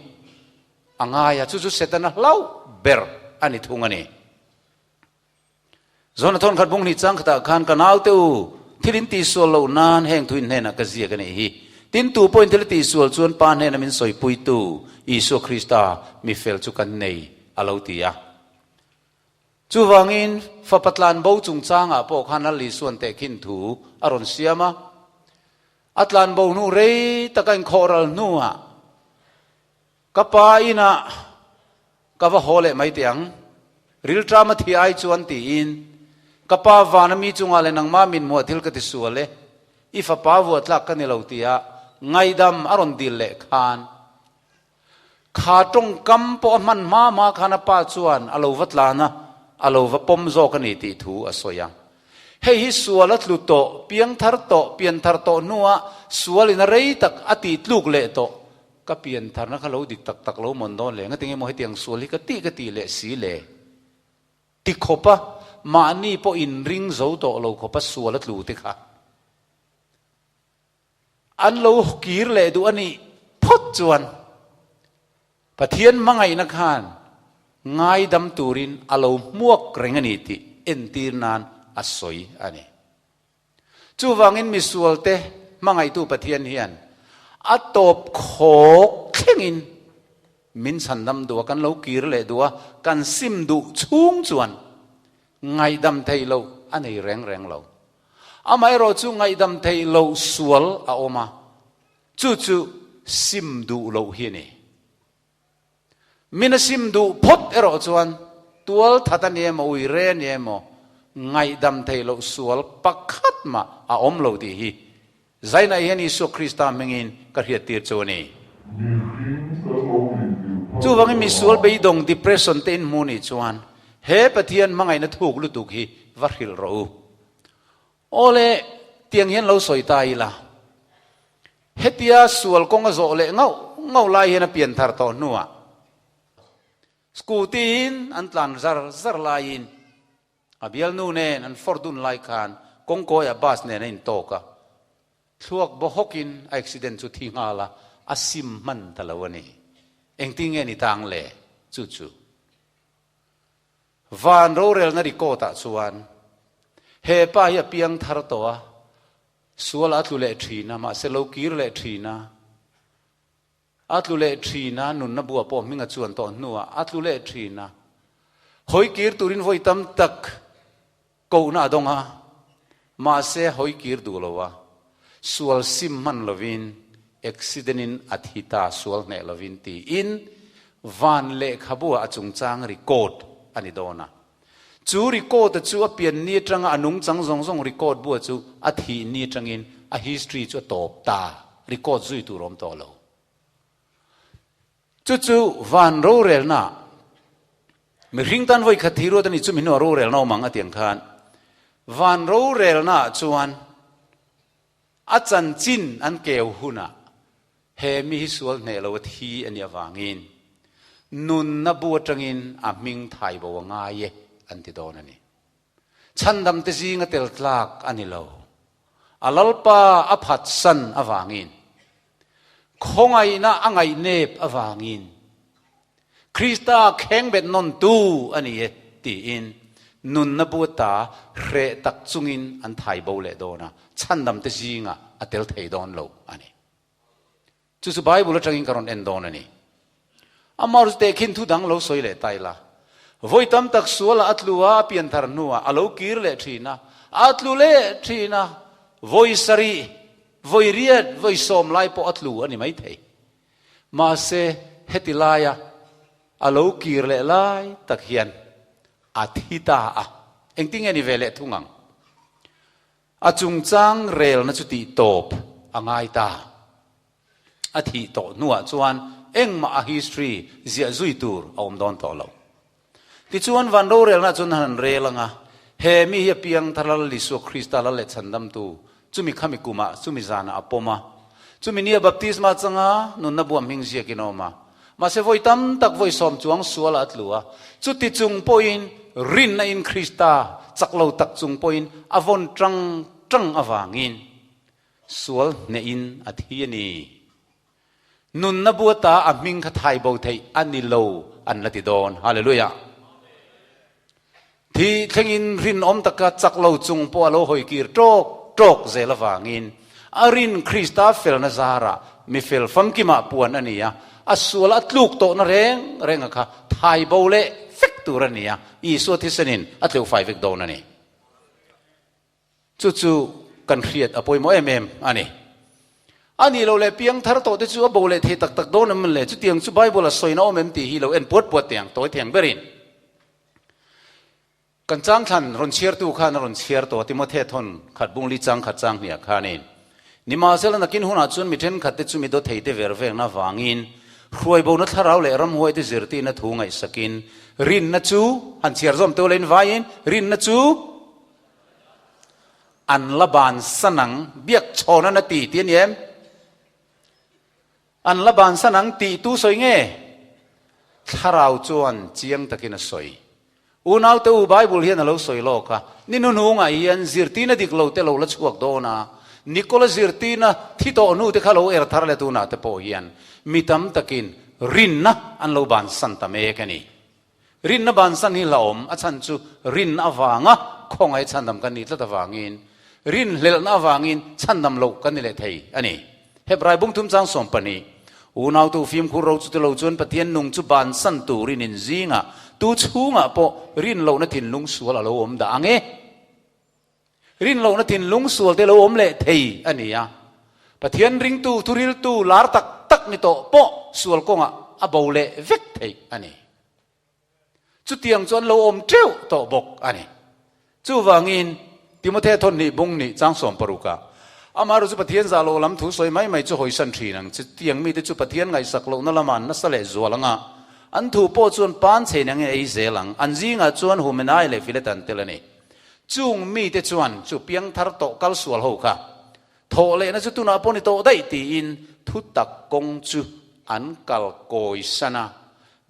a ngai a, chu chu Setana hlauh ber a ni thung a ni. Zawhna thawnkhat bung hnih chang khatah khan ka naute u, thil in tihsual loh nan heng thu in hnenah ka ziak a nih hi. Tin, tu pawhin thil a tihsual chuan Pa hnena min sawipuitu Isua Krista mi fel chu kan nei a lo ti a. Chuvangin, fapa tlanbo chungchangah pawh khan Lal Isua'n tehkhin thu a rawn siam a. A tlanbo hnu rei taka inkhawhral hnuah, Ka pa inah ka va haw leh mai teh ang, rilṭam a thi ai chuan tiin, Ka pa vana mi chungah leh nangmah min hmuah thil ka ti sual e, i fapa vuah tlak ka ni lo tia ngaihdam a rawn dil leh khan, Kha tawngkam pawh a hman hma hma khan a pa chuan a lo va tlan a, a lo va pawm zawk a ni tih thu a sawi a. Hei hi sual a tlu tawh, piangthar tawh, pianthar tawh hnuah sualin a rei tak a tih tluk leh tawh. Ka piantharna kha lo dik tak tak lo mawn dawn le, ngatinge maw hetiang sual hi ka tih ka tih leh si le? Ti khawpa mahni pawh inring zo tawh lo khawpa sual a tlu te kha. An lo kir leh duh a nih phawt chuan Pathian hmangaihna khan ngaidam turin a lo hmuak reng a ni tih entir nan a sawi a ni. Chuvangin misualte hmangaihtu Pathian hian a tawp khawk thlengin min chhandam duh a, kan lo kir leh duh a, kan sim duh chhung chuan ngaihdam theih loh a nei reng reng lo. Amaherawh chu ngaihdam theih loh sual a awm a, chu chu sim duh loh hi a ni. Min a sim duh phawt erawh chuan tual that a ni emaw, ui re a ni emaw, ngaihdam theih loh sual pakhat mah a awm lo tih hi Zainah hian Isua Krista hmingin ka hriattir chu a ni. Chuvangin misual beidawng depression te in hmuh nih chuan he Pathian hmangaihna thuk lutuk hi va hrilh rawh u. Awle, tiang hian lo sawi ta ila, hetia sual kawng a zawh leh ngauh ngauh lai hian a pian thar tawh hnuah scooty in an tlan zar zar laiin a bialnu nen an fawr dun lai khan kawngkawiah bus nen a intawk a, thluak baw hawkin a accident chu thi nghal a, a sim hman ta lo a ni. Engtin nge ni tang le? Chu chu. Van rorelna record ah chuan he pa hi a piang thar tawh a, sual a tlu leh thin a, mahse lo kir leh thin a, a tlu leh thin a, nunna buah pawh hming a chuan tawh hnuah a tlu leh thin a, hawi kir turin vawi tam tak kohna a dawng a, mahse hawi kir duh lo a, sual sim hman lovin accident in a thi ta sual hneh lovin tiin van lehkhabu ah a chungchang record a ni dawn a. Chu record a chu a pian ni atanga a nungchang zawng zawng record bua chu a thih ni atangin a history chu a tawp ta, record zui tur a awm tawh lo. Chu chu van rorelna mihring tan vawi khat thi ruat a ni chumi hnuah rorelna awm ang a ti ang khan van rorelna ah chuan a chanchin an keu hunah he mi hi sual hneh lo a thi a nih avangin nunna bu atangin a hming thai bo a ngai e an ti dawn a ni. Chhandam te zinga tel tlak a ni lo. A Lalpa a phatsan avangin Khawngaihna a ngaihnep avangin Krista khengbet nawntu a ni e tiin nunna bu ata hreh tak chungin an thai bo leh dawn a, chhandamte zingah a tel thei dawn lo a ni. Chu chu Bible atangin ka rawn en dawn a ni. Amah chu tehkhin thu dang lo sawi leh ta ila. Vawi tam tak sualah a tlu a, a pianthar hnuah a lo kir leh thin a, a tlu leh thin a, vawi sarih Vawi riat, vawi sawm lai pawh a tlu a ni maithei. Mahse, heti laia a lo kir leh lai tak hian a thi ta a. Engtin nge ni ve leh thung ang? A chungchang relna chu tih tawp a ngai ta. A thih tawh hnuah chuan engmah a history ziah zui tur a awm dawn tawh lo. Tichuan, van rorelna chuan han rel ang a, he mi hi a piang thar Lal Isua Krista Lal leh Chhandamtu, chumi khami kumah, chumi zanah a pawm a. Chumi nia baptisma changa nunna buam hming ziakin a awm a. Mahse, vawi tam tak vawi sawm chuang sualah a tlu a. Chuti chung pawhin rinna in Krista chak lo tak chung pawhin a vawn tang tang avangin sual hnehin a thi a ni. Nunna bu ata a hming kha thai bo theih a ni lo an la ti dawn. Hallelujah! Thi thlengin rinawm taka chak lo chung pawh a lo hawi kir tawk tawk zel avangin a rin Krista felna zarah mi fel famkimah puan a ni a, a sual a tluk tawhna reng renga kha thai bo leh vek tur a ni a, Isua thisenin a tleuh fai vek dawn a ni. Chu chu kan hriat a pawimawh em em a ni. A nih loh leh piang thar tawh te chu a bo leh thei tak tak dawn em le? Chutiang chu Bible a sawina awm em tih hi lo en puat puat teh ang, tawi theng berin. Kan changthlan rawn chhiartu khan a rawn chhiar tawh a, Timothe thawn khat bung li chang khat chang hniah khanin, Nimahsela nakin hunah chuan mi thenkhat te chu mi dawthei te ver vekna avangin hruaibona thlarau leh ramhuai te zirtirna thu ngaihsakin rinna chu han chhiar zawm teuh lein vaiin rinna chu An la bansan ang, biak chhawn an a ti tih a ni em? An la bansan ang tih tu sawi nge? Thlarau chuan chiang takin a sawi. Unaute u, Bible hian a lo sawi lawk a, ni hnuhnungah hian zirtirna dik lo te lo la chhuak dawn a, Nikola zirtirna thi tawh hnu te kha lo er thar leh tunah te pawh hian mi tam takin rinna an lo bansan ta mek a ni. Rinna bansan hi hlauhawm, a chhan chu rin avanga khawngaih chhandam kan nih tlat avangin, rinhlelhna avangin chhandam loh kan ni leh thei a ni. Hebrai bungthum chang 12, Unautu fimkhur ro chu ti lo chuan Pathian nung chu bansan turin in zingah tu chhungah pawh rinlohna thinlung sual a lo awm dah ang e. Rinlohna thinlung sual te lo awm leh thei a ni a. Pathian ringtu, thuriltu lar tak tak ni tawh pawh sual kawngah a bo leh vek thei a ni. Chutiang chu an lo awm teuh tawh bawk a ni. Chuvangin, Timothea thawn hnih bung nih chang 60 ah, Amaherawhchu Pathian zah loh lam thu sawi mai mai chu hawisan thin ang. Chutiang mite chu Pathian ngaihsak lohna lamah an nasa leh zual ang a, an thu pawh chuan pan chhein ang in ei zel ang. An zingah chuan Humenai leh Filet an tel a ni. Chung mite chuan chu piangthar tawh kal sual ho kha thawh lehna chu tunah pawh ni tawh daih tiin thutak kawng chu an kal kawi san a,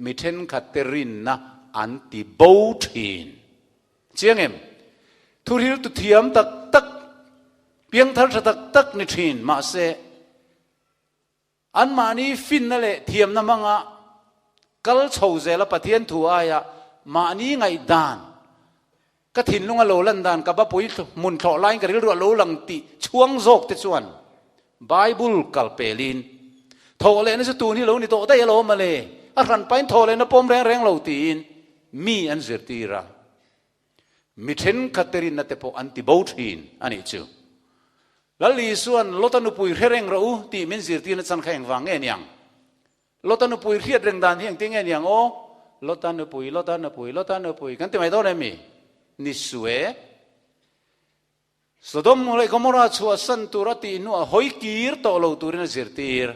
mi thenkhatte rinna an ti bo thin. Chiang em? Thuhril tu thiam tak tak, piangthar tha tak tak ni thin mahse, Anmahni finna leh thiamna hmanga kal chho zela Pathian thu aia mahni ngaihdan, ka thinlunga lo lan dan, ka bapui hmun thlawh laiin ka rilru a lo lang tih chhuang zawk te chuan Bible kal pelin thawh lehna chu tun hi lo ni tawh daih alawm mawle, a hran pain thawh lehna pawm reng reng lo tiin mi an zirtir a. Mi thenkhat te rinna te pawh an ti bo thin a nih chu. Lal Isua'n Lota nupui hre reng rawh u tih min zirtirna chan kha engvang nge niang? Lota nupui hriat reng dan hi engtin nge niang aw? Lota nupui, Lota nupui, Lota nupui kan ti mai dawn em mi? Ni sue. Sodom leh Gomorrah chhuahsan tur a tih hnuah hawi kir tawh lo turin a zirtir.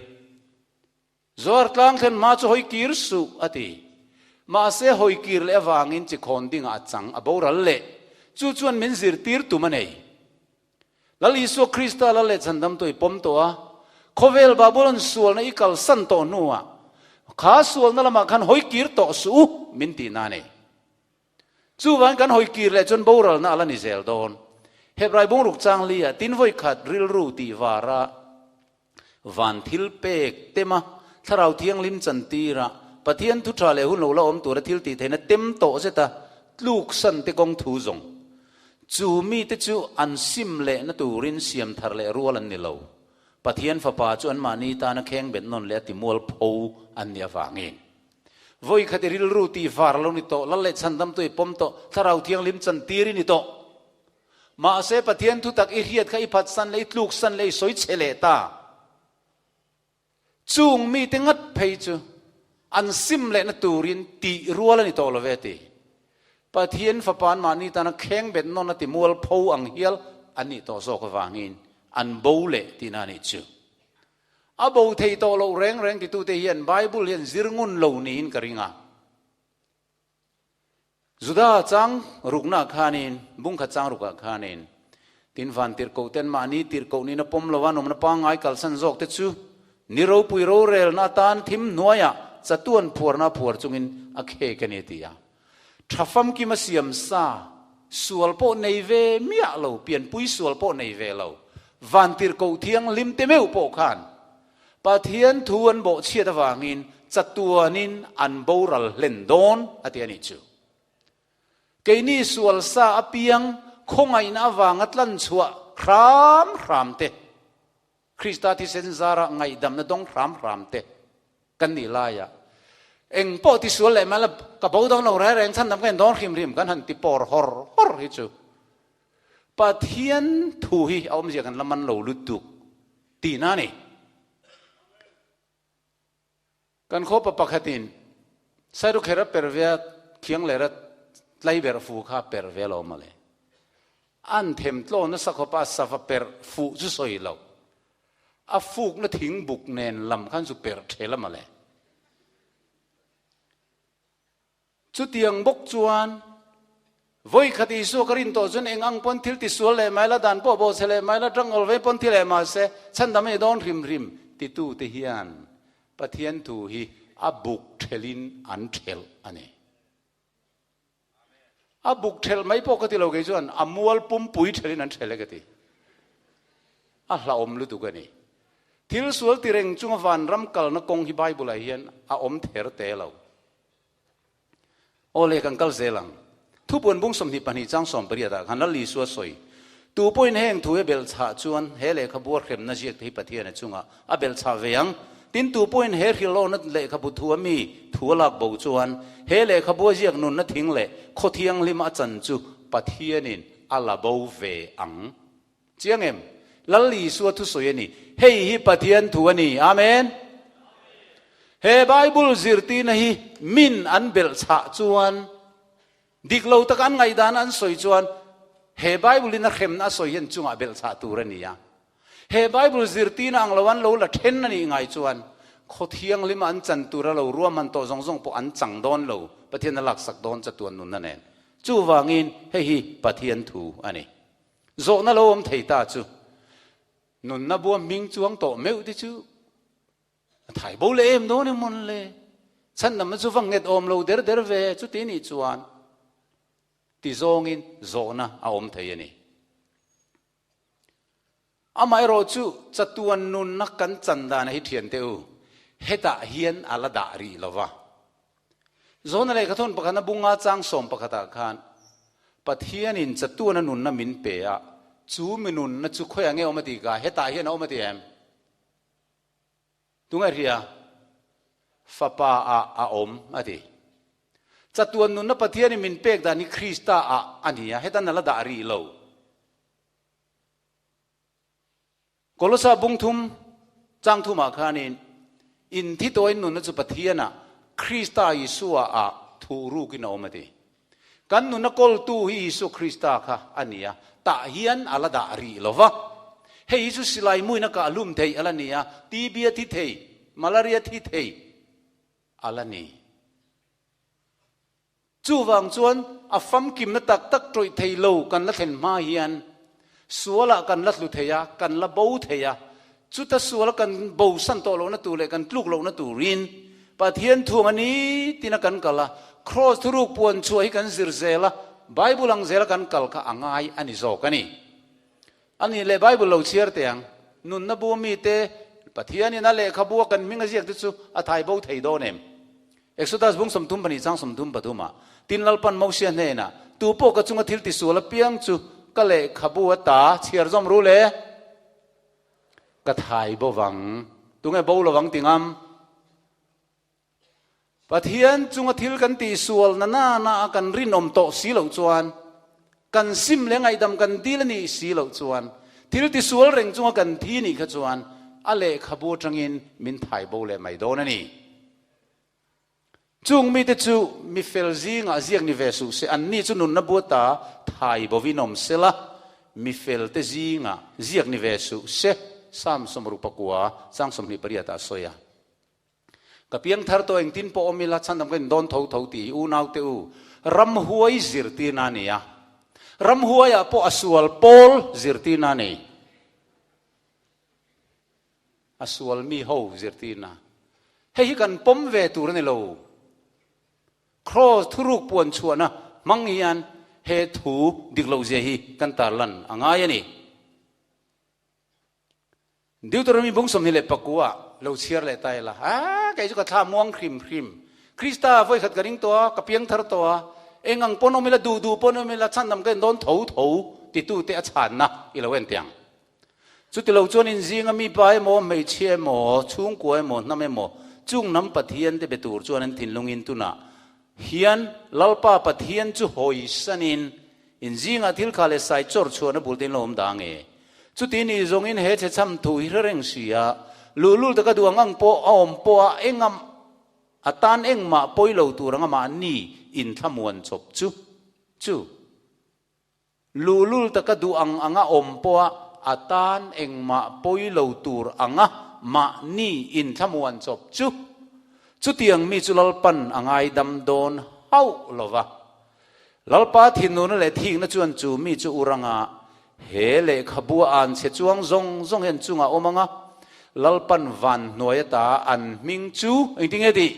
Zuar tlang thlen hma chu hawi kir suh, a ti. Mahse, hawi kir leh avangin chi khawn dingah a chang a boral leh. Chu chuan min zirtir tum a nei. Lal Isua Krista lal leh chhandamtu i pawm tawh a, khawvel Babulon sualna i kalsan tawh hnuah kha sualna lamah khan hawi kir tawh suh u, min tihna a nei. Chuvangin kan hawi kir leh chuan boralna a la ni zel dawn. Hebrai bungruk chang lia tin vawi khat rilru tih vara van thil pek tema thlarau thianghlim chantira Pathian thu tha leh hun lo la awm tura thil tih theihna tem tawh zeta tluk san te kawng thu zawng chu mite chu an sim lehna turin siam thar leh rual an ni lo. Pathian fapa chu anmahni tana kheng bet nawn leh a ti mualpho an nih avangin. Vawi khat i rilru tih var lo ni tawh, lal leh chhandamtu i pawm tawh, Thlarau Thianghlim chantir i ni tawh. Mahse Pathian thutak i hriat kha i phatsan leh i tluksan leh i sawi chhe leh ta. Chung mite ngat phei chu an sim lehna turin tih rual a ni tawh lo ve ti. Pathian fapa an mahni tana kheng bet nawn a ti mualpho ang hial an nih tawh zawk avangin an bo leh tihna a nih chu. A bo thei tawh loh reng reng titute hian Bible hian zir ngun lo niin ka ring a. Juda chang ruknaah khanin, bungkhat chang rukah khanin, tin van tirhkoh ten mahni tirhkoh nihna pawm lova nawmna pangngai kalsan zawk te chu ni ropui rorelna atan thim hnuaiah chatuan phuarna phuar chungin a khek a ni a ti a. Tha famkim a siam sa, sual pawh nei ve miah lo, pianpui sual pawh nei ve lo, vantirhkoh thianghlim te meuh pawh khan Pathian thu an bawhchhiat avangin chatuanin an boral hlen dawn a ti a nih chu. Keini sual sa apiang khawngaihna avanga tlanchhuah hram hram te, Krista thisen zara ngaihdamna dawng hram hram te kan nih laia eng pawh ti sual leh mai la ka bo dawn lo reng reng chhandam ka in dawn hrim hrim kan han ti pawr hawr hawr hi chu Pathian thu hi a awmzia kan la man lo lutuk tihna a ni. Kan khawpa pakhatin Sairukhera per vea khiang lera tlai berh fu kha per ve lo mawle. An them tlaw nasa khawpa a sava perh fuh chu sawi lo. A fukna thing buk nen lam khan zu perh thel a mawle. Chutiang bawk chuan vawi khat Isua ka rin tawh chuan eng ang pawn thil ti sual leh mai la, dan pawh bawh chhe leh mai la, tangawl vei pawn thi leh mah se, chhandam a ni dawn hrim hrim titute hian Pathian thu hi a buk thelhin an thelh a ni. A buk thelh mai pawh ka ti lo kei chuan a mual pumpui thelhin an thelh e ka ti. A hlauhawm lutuk a ni. Thil sual ti reng chunga vanram kalna kawng hi Bible-ah hian a awm ther te lo. Aw le, kan kal zel ang. Thupuan bung 22 chang 18 ah khan Lal Isua sawi, Tu pawhin heng thu hi belhchhah chuan he lehkhabu a hremna ziak te hi Pathian a chungah a belhchhah ve ang. Tin, tu pawhin he hrilhlawhna lehkhabu thu a mi thu a lak bo chuan he lehkhabu a ziak nunna thing leh khaw thianghlim a chan chu Pathianin a la bo ve ang. Chiang em? Lal Isua thusawi a ni. Hei hi Pathian thu a ni. Amen. He Bible zirtirna hi min an belhchhah chuan, dik lo taka an ngaihdan an sawi chuan, he Bible in a hremna a sawi hian chungah belhchhah tur a ni a. He Bible zirtirna ang lo an lo la then a nih ngai chuan, khaw thianghlima an chan tura lo ruahman tawh zawng zawng pawh an chang dawn lo, Pathian a laksak dawn chatuan nunna nen. Chuvangin hei hi Pathian thu a ni. Zawhna lo awm thei ta chu nunna bua hming chuang tawh meuh te chu a thai bo leh em dawn emawn le? Chhandamna chu va nghet awm lo der der ve chuti nih chuan ti zawngin zawhna a awm thei a ni. Amaherawh chu chatuan nunna kan chan dan hi thiante u, hetah hian a la dah rih lo va. Zawhna lehkhathawn pakhatna bunga chang sawm pakhatah khan Pathianin chatuana nunna min pe a, chu mi nunna chu khawiah nge awm a tih ka, hetah hian a awm a ti em? Tunge hria? Fapa ah a awm a ti. Chatuan nunna Pathianin min pek dan hi Krista ah a ni a, hetan a la dah rih lo. Kolosa bung thum chang thumah khanin in thi tawhin nunna chu Pathianah Krista Isua ah thuh rukin a awm a ti. Kan nunna kawltu hi Isua Krista kha a ni a, tah hian a la dah rih lo va. Hei hi chu silai muin a kah hlum theih a la ni a, TB a thi thei, malaria thi thei a la ni. Chuvang chuan a famkimna tak tak tawih thei lo kan la thlen hma hian sualah kan la tlu thei a, kan la bo thei a. Chuta suala kan bosan tawh lohna tur leh kan tluk lohna turin Pathian thuang a ni tina kan kal a, Kraws thuruk puan chhuah hi kan zir zel a, Bible ang zela kan kal kha a ngai a ni zawk a ni. A nih leh Bible lo chhiar teh ang. Nunna bu mite Pathianin a lehkhabu a kan hming a ziak te chu a thai bo thei dawn em? Exodus bung 32 chang 33 ah, Tin Lalpan Mosia hnenah, Tu pawh ka chunga thil tisual apiang chu ka lehkhabu a ta chhiar zawm ru le? Ka thai bo vang. Tunge bo lovang ti ngam? Pathian chunga thil kan tihsual na na na a kan rinawm tawh si loh chuan, kan sim leh ngaihdam kan dil a nih si loh chuan, thil tisual reng chunga kan thi nih kha chuan a lehkhabu atangin min thai bo leh mai dawn a ni. Chung mite chu mi fel zingah ziak ni ve suh se, anni chu nunna buata thai bovin awm sela, mi felte zingah ziak ni ve suh se, Psalm 64 chang 28 ah a sawi a. Ka piang thar tawh engtin pawh awm ila chhandam ka indawn tho tho tih hi unaute u ramhuai zirtirna a ni a. Ramhuaiah pawh a sual pawl zirtirna a ni. A sual mi ho zirtirna. Hei hi kan pawm ve tur a ni lo. Kraws thuruk puan chhuahna hmang hian he thu dik lohzia hi kan tarlan a ngai a ni. Deuteronomy bung 24 ah lo chhiar leh ta ila, a kei chu ka thla muang hrim hrim. Krista vawi khat ka ring tawh a, ka piang thar tawh a, eng ang pawn awm ila, duh duh pawn awm ila, chhandam ka en dawn tho tho titute a chhanna i lo en teh ang. Chuti lo chuan inzinga mi pa emaw, hmeichhia emaw, chhungkua emaw, hnam emaw, chung hnam Pathian te be tur chuan an thinlungin tunah hian Lalpa Pathian chu hawisanin In zingah thil kha leh sai chawr chhuahna bul te in lo awm dah nge? Chuti ni zawngin he chhe chham thu hi hre reng si a, luhlul taka duh ang ang pawh a awm pawh a engam a tan engmah pawi lo tur anga mahni inthlamuan chawp chu chu luhlul taka duh ang anga awm pawh a a tan engmah pawi lo tur anga mahni inthlamuan chawp chu chutiang mi chu Lalpan a ngaidam dawn hauh lo va. Lalpa thinurna leh thikna chuan chu mi chu u ranga he lehkhabu a an chhe chuang zawng zawng hian chungah awm anga, Lalpan van hnuai ata an hming chu engtin nge tih?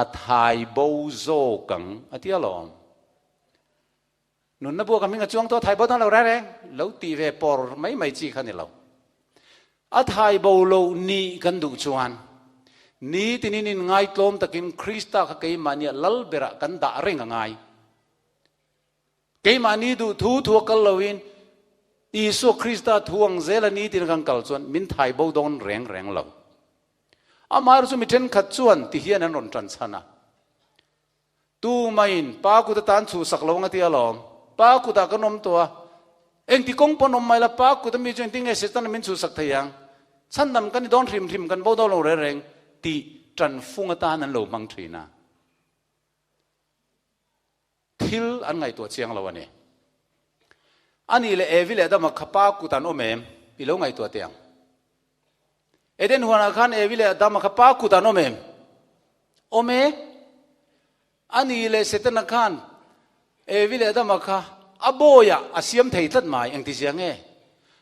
A thai bo zawk ang a ti alawm. Nunna buak a hming a chuang tawh a thai bo dawn lo reng reng, lo tih ve pawr mai mai chi kha ni lo. A thai bo lo nih kan duh chuan nitinin inngaitlawm takin Krista kha keimahnia lal berah kan dah reng a ngai. Keimahni duh thu thu a kal loin Isua Krista thu ang zela nitin kan kal chuan min thai bo dawn reng reng lo. Amaherawhchu chu mi thenkhat chuan ti hian an rawn tan chhan a. Tu maiin pa kut atan chhuhsak lo ang a ti alawm. Pa kutah kan awm tawh a, engti kawng pawn awm mai la, pa kut ami chu engtin nge Setana min chhuhsak thei ang? Chhandam kan ni dawn hrim hrim, kan bo dawn lo reng reng tih tanfung atan an lo hmang thin a. Thil an ngaihtuah chiang lo a ni. A nih leh Evi leh Adama kha pa kut an awm em? I lo ngaihtuah teh ang. Eden huanah khan Evi leh Adama kha pa kut an awm em? Awm e. A nih leh Setana khan Evi leh Adama kha a bawiah a siam thei tlat mai. Engtizia nge?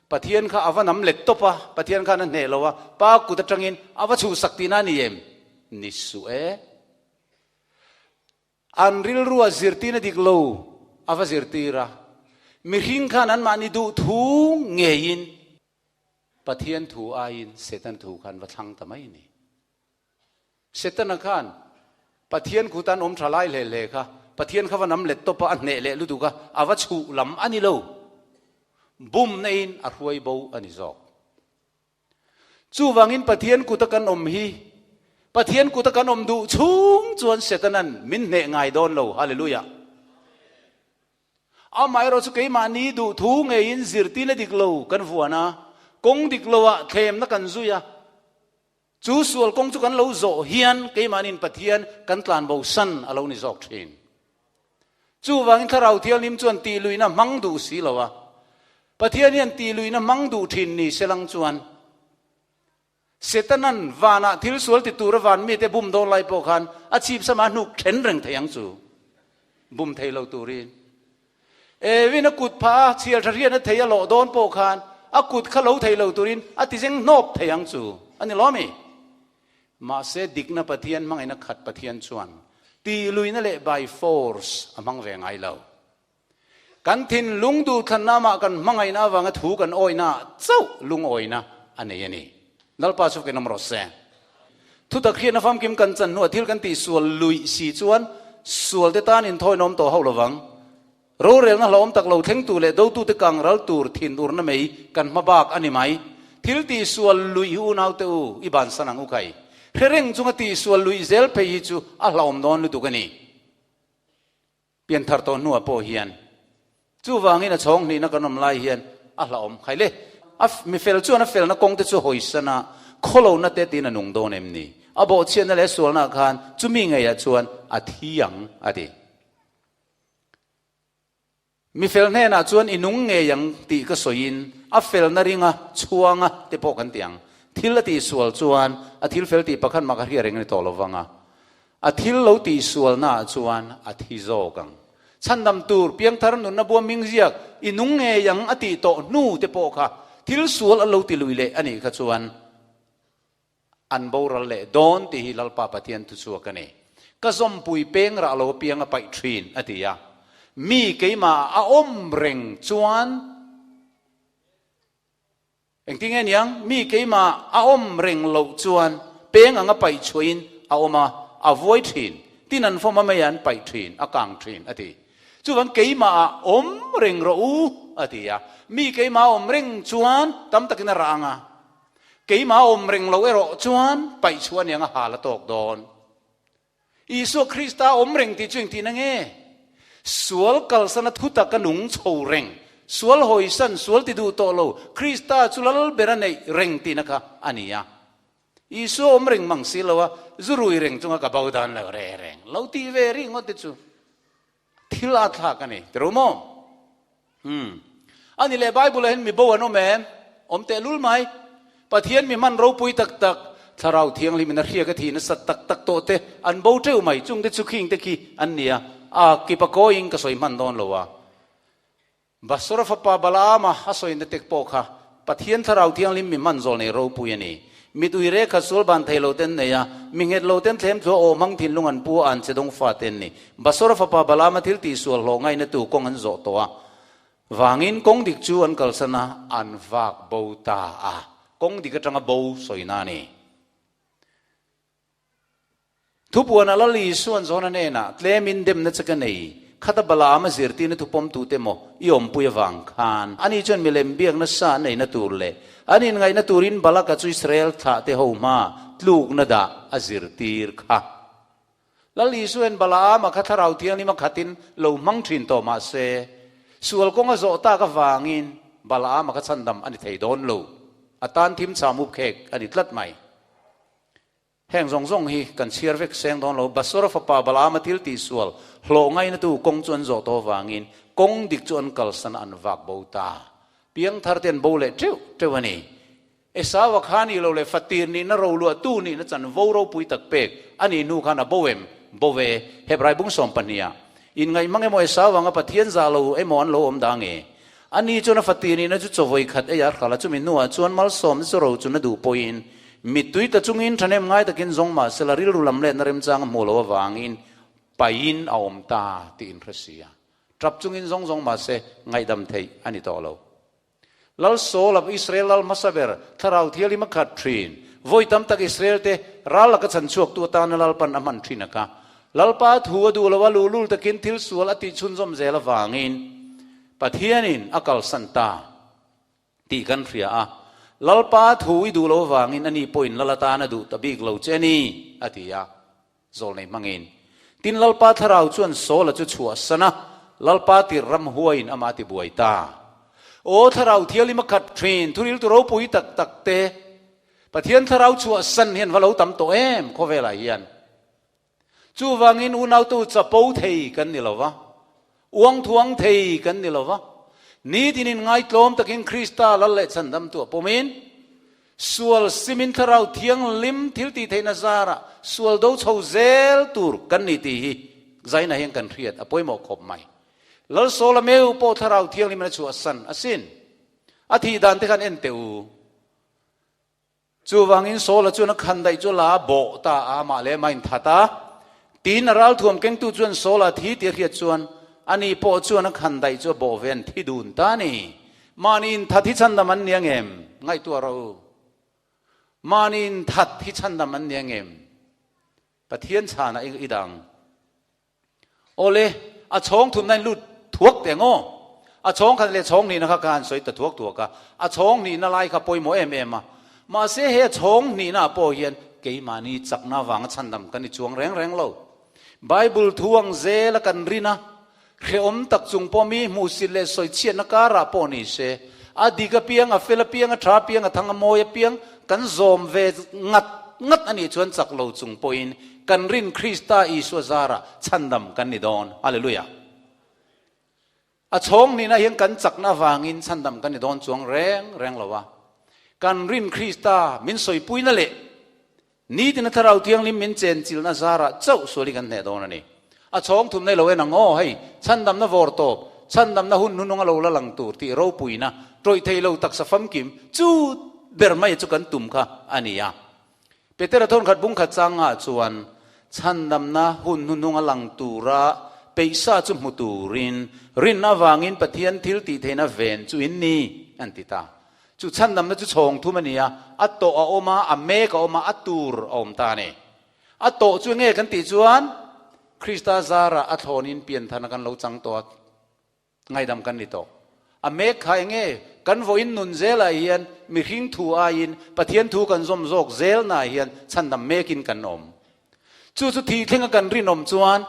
Pathian kha a va nam let tawp a, Pathian khan a hneh lo a, Pa kut atangin a va chhuhsak tihna a ni em? Ni suh e. An rilrua zirtirna dik lo a va zirtir a, mihring khan anmahni duh thu ngeiin Pathian thu aiin Setana thu khan va thlang ta mai a ni. Setana khan Pathian khu tan awm tha lai hle hle kha Pathian kha va nam let tawp a, a hneh leh lutuk a, a va chhuh lam a ni lo. Bumna in a hruai bo a ni zawk. Chuvangin Pathian kuta kan awm hi Pathian kuta kan awm duh chhung chuan Setana'n min hneh ngai dawn lo. Hallelujah! Amaherawh chu keimahni duh thu ngeiin zirtirna dik lo kan vuan a, kawng dik loah thlemna kan zui a, chu sual kawng chu kan lo zawh hian keimahniin Pathian kan tlanbo san a lo ni zawk thin. Chuvangin Thlarau Thianghlim chuan tihluihna hmang duh si lo a, Pathian hian tihluihna hmang duh thin ni selang chuan Setanan vanah thil sual ti tura van mite bum dawn lai pawh khan a chhip sama a hnuk then reng thei ang chu. Bum thei lo turin. Evin a kut phah a chhiar tha rian a thei a lawh dawn pawh khan a kut kha lo thei lo turin a ti zeng hnawp thei ang chu. A ni lawm i? Mahse dikna Pathian hmangaihna khat Pathian chuan tihluihna leh by force a hmang ve ngai lo. Kan thinlung duhthlanna amah kan hmangaihna avanga thu kan awihna ah chauh lungawina a nei a ni. Lalpa chu kenawm rawh se. Thutak hriatna famkim kan chan hnuah thil kan tihsual luih si chuan sualte tan inthawihnawm tawh hauh lovang. Rorelna hlauhawm tak lo thleng tur leh dotute kang ral tur thinurna mei kan hma bak a ni mai. Thil tihsual luih hi unaute u i bansan ang u khai. Hre reng chunga tihsual luih zel phei hi chu a hlauhawm dawn lutuk a ni. Pianthar tawh hnuah pawh hian chuvangin a chhawng hnihna kan awm lai hian a hlauhawm khai le. A mi fel chuan a felna kawng te chu hawisan a, khawlohna te tiin a nung dawn em ni? A bawhchhiatna leh a sualnaah khan chumi ngeiah chuan a thi ang a ti. Mi fel hnenah chuan i nung ngei ang tih ka sawiin a felna ringa chhuanga te pawh kan ti ang. Thil a tihsual chuan a thil fel tih pakhat mah ka hria reng a ni tawh lo vang a. A thil lo tihsualnaah chuan a thi zawk ang. Chhandam tur piangthar nunna bua ming ziak i nung ngei ang a tih tawh hnu te pawh kha thil sual a lo ti lui leh a nih kha chuan an boral leh dawn tih hi Lalpa Pathian thuchhuak a ni. Ka zawmpui peng rah lo apiang a paih thin a ti a. Mi keimah a awm reng chuan Engtin nge niang, mi keimah a awm reng loh chuan peng anga paih chhuahin a awm a, a vuai thin. Tin an fawm a mei an paih thin, a kang thin, a ti. Chuvang keimah ah awm reng rawh u, a ti a. Mi keimah a awm reng chuan tam takin a rah ang a. Keimah a awm reng loh erawh chuan paih chhuah aniang a hal a tawk dawn. Isua Krista awm reng tih chu engtihna nge? Sual kalsana thutak a nung chho reng, sual hawisan, sual ti duh tawh lo, Krista chu lal ber a neih reng tihna kha a ni a. Isua awm reng mang si lo a, zu rui reng chunga ka bo dan lo re reng lo tih ve ringawt te chu thil a thlak a ni. Ti ro maw? Umm. A ni leh Bible ah hian mi bo an awm em? Awm teh lul mai. Pathian mi hman ropui tak tak, Thlarau Thianghlim in a hriak a thih nasat tak tak tawh te an bo teuh mai. Chung te chu khing te khi an ni a, a kip a kawiin ka sawi hman dawn lo a. Basora fapa Balaama a sawi na tek pawh kha Pathian Thlarau Thianghlim mi hman zawl nei ropui a ni. Mit ui rek kha sual ban thei lo ten nei a, mi nghet lo ten thlem thua aw hmang thinlung an pu a an che dawng fa ten ni. Basora fapa Balaama thil tih sual hlawh ngaihna tu kawng an zawh tawh a vangin kawng dik chu an kalsan a, an vak bo ta a. Kawng dik atanga bo sawina a ni. Thupuan a Lal Isuan Jona hnenah, Tlemin demna che ka nei, khata Balaam a zirtirna thupawmtute maw i awmpui avang khan, ani chuan milem biakna sa an neihna tur leh an inngaihna turin Balaka chu Israel thlahte ho hmaa tlukna dah a zirtir kha. Lal Isuain Balaam a kha Thlarau Thianghlim a khatin lo hmang thin tawh mah se, sual kawng a zawh tak avangin Balaam a kha chhandam a ni thei dawn lo. A tan thim cham up khek a ni tlat mai. Heng zawng zawng hi kan chhiar vek seng dawn lo. Basora fapa Balaama thil tihsual hlawh ngainatu kawng chu an zawh tawh avangin kawng dik chu an kalsan a an vak bo ta. Piangthar te an bo leh teuh teuh a ni. Esaua kha nih lo leh fatir nihna roluahtu nihna chanvo ropui tak pek a nih hnu khan a bo em? Bo ve. Hebrai bung 12 ah. Inngaihmang emaw Esau anga Pathian zah lo emaw an lo awm dah nge? Ani chuan a fati nihna chu chawvawi khat ei a hral a, chumi hnuah chuan malsawmna chu ro chun a duh pawhin mittui ta chungin thahnem ngai takin zawng mah sela rilru lam letna remchang a hmuh loh avangin paiin a awm ta tih in hre si a. Tap chungin zawng zawng mah se ngaihdam theih a ni tawh lo. Lal Saul a Israel lal hmasa ber Thlarau Thianghlim a khat thin. Vawi tam tak Israel te ral laka chhan chhuaktu atana Lalpan a hman thin a kha. Lalpa thu a duh lo a, luhlul takin thil sual a tih chhunzawm zel avangin Pathianin a kalsan ta tih kan hria a. Lalpa thu i duh lo avangin ani pawhin lal atan a duh ta bik lo che a ni, a ti a. Zawlnei hmangin. Tin, Lalpa thlarau chuan Saula chu chhuahsan a, Lalpa tir ramhuaiin amah a ti buai ta. Aw thlarau thialim a khat thin, thuriltu ropui tak tak te, Pathian thlarau chhuahsan hian va lo tam tawh em khawvelah hian. Chuvangin unautu chapo thei kan ni lo va, uangthuang thei kan ni lo va, nitinin ngaitlawm takin Krista lal leh chhandamtu a pawmin, Sual simin Thlarau Thianghlim thil tih theihna zarah sual do chho zel tur kan ni tih hi zaina hian kan hriat a pawimawh khawp mai. Lalsawla meu pawh Thlarau Thianghlim in a chhuahsan asin. A thih dan te khan en teh u. Chuvangin Sawla chuan a khan daih chu la a bawh ta a, amah leh amah inthat a. Tin, a ralthuam kengtu chuan Sawla thi tih a hriat chuan ani pawh chuan a khan daih chu a bawh ve an thi dun ta a ni. Mahni inthat hi chhandam an ni ang em? Ngaihtuah rawh u. Mahni inthat hi chhandam an ni ang em? Pathian chhanah i dang. Awle, a chhawng thumna in lut thuak teh ang aw. A chhawng khat leh chhawng hnihna kha ka han sawi ta thuak thuak a. A chhawng hnihna lai kha pawimawh em em a. Mahse he a chhawng hnihna ah pawh hian keimahni chakna avanga chhandam kan i chuang reng reng lo. Bible thu ang zela kan rin a, Hrehawm tak chung pawh mi hmuhsit leh sawichhiatna karah pawh ni se, a dik apiang, a fel apiang, a tha apiang, a thang a mawi apiang kan zawm ve ngat ngat a nih chuan chak lo chung pawhin kan rin Krista Isua zarah chhandam kan ni dawn. Hallelujah! A chhawng nihna hian kan chakna avangin chhandam kan ni dawn chuang reng reng lo a. Kan rin Krista min sawipuina leh Nitin a Thlarau Thianghlim min chenchilhna zarah chauh sual hi kan hneh dawn a ni. A chhawng thum nei lo en ang aw, hei, chhandamna vawr tawp, chhandamna hun hnunung a lo la lang tur tih ropuina, tawih thei lo taksa famkim, chu ber mai chu kan tum kha a ni a. Petera thawnkhat bungkhat changah chuan chhandamna hun hnunung a lang tura peihsa chu hmu turin rinna avangin Pathian thil tih theihna ven chu in ni, an ti ta. Chu chhandamna chu chhawng thum a ni a, a tawh a awm a, a mek a awm a, a tur a awm ta a ni. A tawh chu enge kan tih chuan Krista zarah a thlawnin pianthana kan lo chang tawh a, ngaidam kan ni tawh. A mek kha enge kan vawiin nun zelah hian mihring thu aiin Pathian thu kan zawm zawk zelnaah hian chhandam mekin kan awm. Chu chu thih thlenga kan rinawm chuan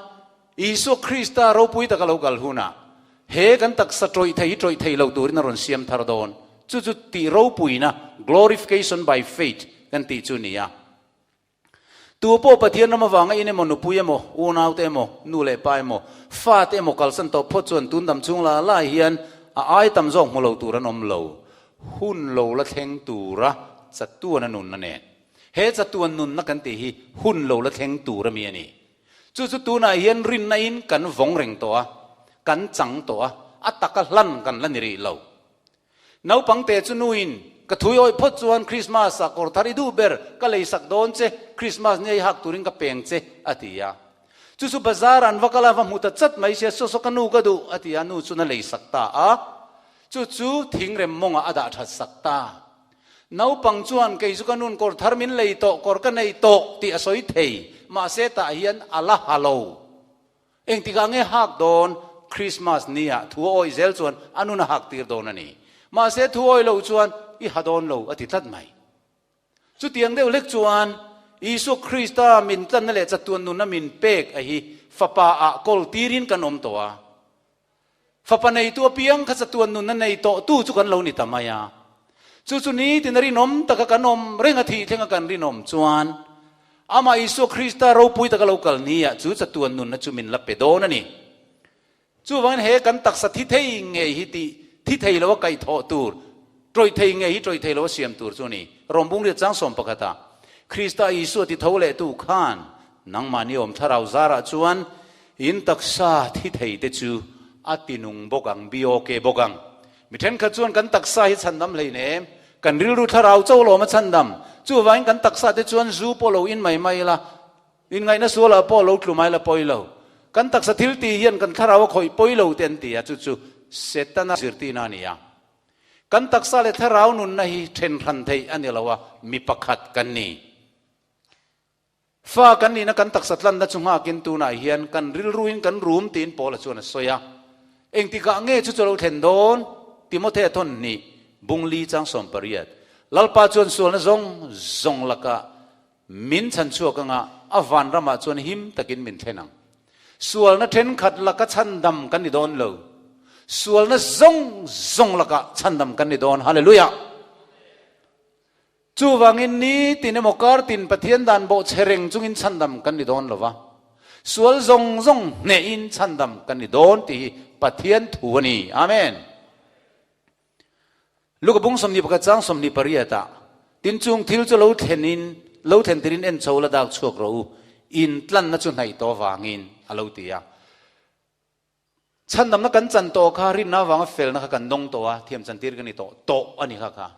Isua Krista ropui taka lo kal hunah he kan taksa tawih thei hi tawih thei lo turin a rawn siam thar dawn. Chu chu tih ropuina, glorification by faith, kan tih chu ni a. Tu pawh Pathian ram avanga in emaw, nupui emaw, unaute emaw, nu leh pa emaw, fate emaw kalsan tawh phawt chuan tun dam chhung la lai hian a ai tam zawk hmu lo tur an awm lo. Hun lo la thleng tura chatuana nunna nen. He chatuan nunna kan tih hi hun lo la thleng tur a mi a ni. Chu chu tunah hian rinna in kan vawng reng tawh a, kan chang tawh a, a taka hlan kan la ni rih lo. Naupang te chu nuin, Ka thui awih phawt chuan Krismas ah kawr thar i duh ber, ka lei sak dawn che, Krismas ni a i hak turin ka peng che, a ti a. Chu chu bazar an va kal a, va hmu ta chat mai sia, Saw saw ka nu ka duh, a ti a, nu chuan a lei sak ta a. Chu chu thingrem mawngah a dah that sak ta. Naupang chuan kei chu ka nun kawr thar min lei tawh, kawr ka nei tawh tih a sawi thei. Mahse tah hian a la ha lo. Engtikah nge hak dawn? Christmas ni ah thu a awih zel chuan a nun a hak tir dawn a ni. Mahse thu awih loh chuan i ha dawn lo a ti tlat mai. Chutiang deuh hlek chuan Isua Krista min tlanna leh chatuan nunna min pek a hi Fapa ah kawl tirin kan awm tawh a. Fapa neitu apiang kha chatuan nunna nei tawhtu chu kan lo ni ta mai a. Chu chu nitin a rinawm taka kan awm reng a thih thlenga kan rinawm chuan Amah Isua Krista ropui taka lo kal ni ah chu chatuan nunna chu min la pe dawn a ni. Chuvangin he kan taksa thi thei ngei hi tih thi thei lo a kaihthawh tur, tawih thei ngei hi tawih thei lo a siam tur chu a ni. Rawmbung riat chang sawm pakhata Krista Isua ti tho lehtu khan nangmahni awm thlarau zarah chuan. In taksa thi thei te chu a ti nung bawk ang, BOK bawk ang. Mi thenkhat chuan kan taksa hi chhandam hleinem, kan rilru thlarau cho lawm a chhandam. Chuvangin kan taksa te chuan zu pawh lo in mai mai ila, inngaihna sualah pawh lo tlu mai la pawi lo. Kan taksa thil tih hian kan thlarau a khawih pawi lo te an ti a, chu chu Setana zirtirna a ni a. Kan taksa leh thlarau nunna hi then hran theih a ni lo a, mi pakhat kan ni. Fa kan nihna kan taksa tlanna chu nghakin tunah hian kan rilruin kan rum tiin Paula chuan a sawi a. Engtikah nge chu chu lo thlen dawn? Timothea thawn hnih, bungli chang 18. Lalpa chuan sualna zawng zawng lakah min chhan chhuak anga a vanramah chuan him takin min thlen ang. Sualna thenkhat laka chhandam kan ni dawn lo. Sualna zawng zawng lakah chhandam kan ni dawn. Hallelujah! Chuvangin ni tin emaw kar tin Pathian dan bawh che reng chungin chhandam kan ni dawn lo va, sual zawng zawng hnehin chhandam kan ni dawn tih hi Pathian thu a ni. Amen. Luka bung 21 chang 28 ah, Tin chung thil chu lo thlenin, lo thlen tirin en chho la dak chhuak rawh u, in tlanna chu hnaih tawh avangin, a lo ti a. Chhandamna kan chan tawh kha rinna avanga felna kha kan dawng tawh a, thiam chantir kan ni tawh tawh a ni kha kha.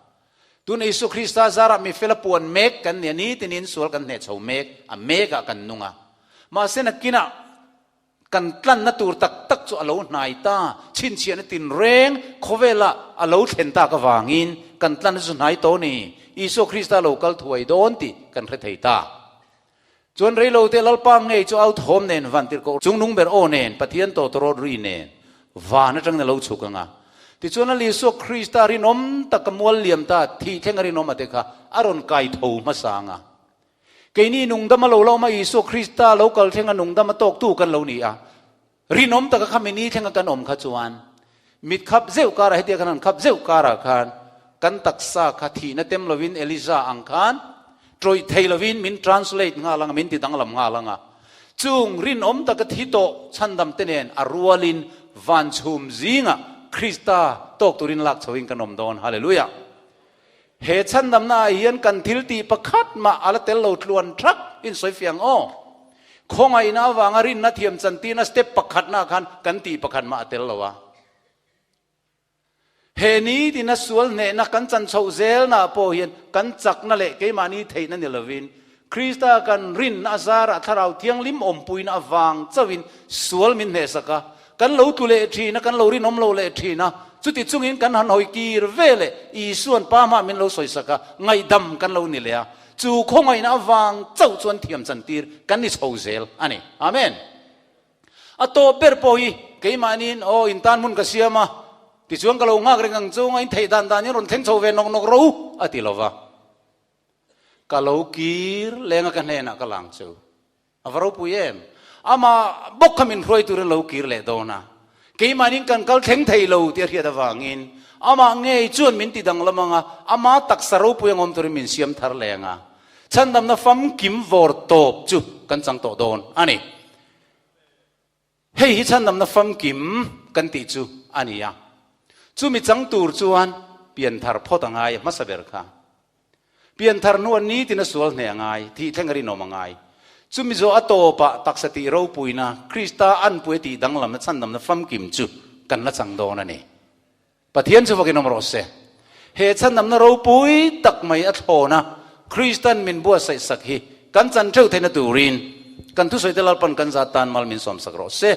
Tuna Isua Krista zarah mi fela puan mek kan ni a, nitinin sual kan hneh chho mek, a mekah kan nung a. Mahse nakinah kan tlanna tur tak tak chu a lo hnai ta, chhinchhiahna tinreng khawvelah a lo thlen tak avangin kan tlanna chu hnai tawh a ni. Isua Krista lo kal thuai dawn tih kan hre thei ta. Chuan reilote Lalpa ngei chu au thawm nen van tirhkoh chungnung ber aw nen Pathian tawtawrawt ri nen van atangin a lo chhuk ang a. Tichuan a Isua Krista rinawm tak a mual liam ta thih thleng a rinawm a te kha a rawn kai tho hmasa ang a. Keini nungdam a lo la awm a Isua Krista lo kal thleng a nungdam a tawktu kan lo ni a. Rinawm taka kha mini thlenga kan awm kha chuan mit khap zeuh karah hetia khan han khap zeuh karah khan kan taksa kha thihna tem lovin Eliza ang khan tawih thei lovin min translate nghal anga min ti danglam nghal anga chung rinawm taka thi tawh chhandam te nen a rualin van chhum zingah Krista tawk turin lak chhoin kan awm dawn. Hallelujah! He chhandamna ah hian kan thil tih pakhat mah a la tel lo tluan thak in sawi fiang aw. Khawngaihna avanga rinna thiam chantirna step pakhatna ah khan kan tih pakhat mah a tel lo a. He ni tina sual hnehna kan chan chhoh zelna ah pawh hian kan chakna leh keimahni theihna ni lovin Krista kan rinna a zarah Thlarau Thianghlim awmpuina avang chauhin sual min hnehsak a, kan lo tlu leh thin a, kan lo rinawm lo leh thin a, chuti chungin kan han hawi kir ve leh Isua'n Pa hmah min lo sawisak a, ngaihdam kan lo ni leh a, chu khawngaihna avang chauh chuan thiam chantir kan ni chho zel a ni. Amen. A tawp ber pawh hi keimahniin, Aw, in tan hmun ka siam a, tichuan ka lo nghak reng ang chunga in theih dan danin rawn thleng chho ve nawk nawk rawh u, a ti lo va. Ka lo kir leng a ka hnenah ka lang chu. A va ropui em? Amah bawk kha min hruai turin lo kir leh dawn a. Keimahnin kan kal thleng thei lo tih a hriat avangin amah ngei chuan min ti danglam ang a, ama taksa ropui ang awm turin min siam thar leh ang a. Chhandamna famkim vawr tawp chu kan chang tawh dawn a ni. Hei hi chhandamna famkim kan tih chu a ni a. Chumi chang tur chuan pianthar phawt a ngai a hmasa ber kha. Pianthar hnuah nitin a sual hneh a ngai, thih thleng a rinawm a ngai. Chumi zawh a tawpah taksa tih ropuina, Krista anpui a tih danglamna chhandamna famkim chu kan la chang dawn a ni. Pathian chu vakin awm rawh se. He chhandamna ropui tak mai a thlawn a, Kristan min buatsaih sak hi kan chan theuh theihna turin kan thusawi te Lalpan kan zat tan mal min sawmsak rawh se.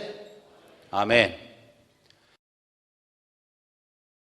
Amen.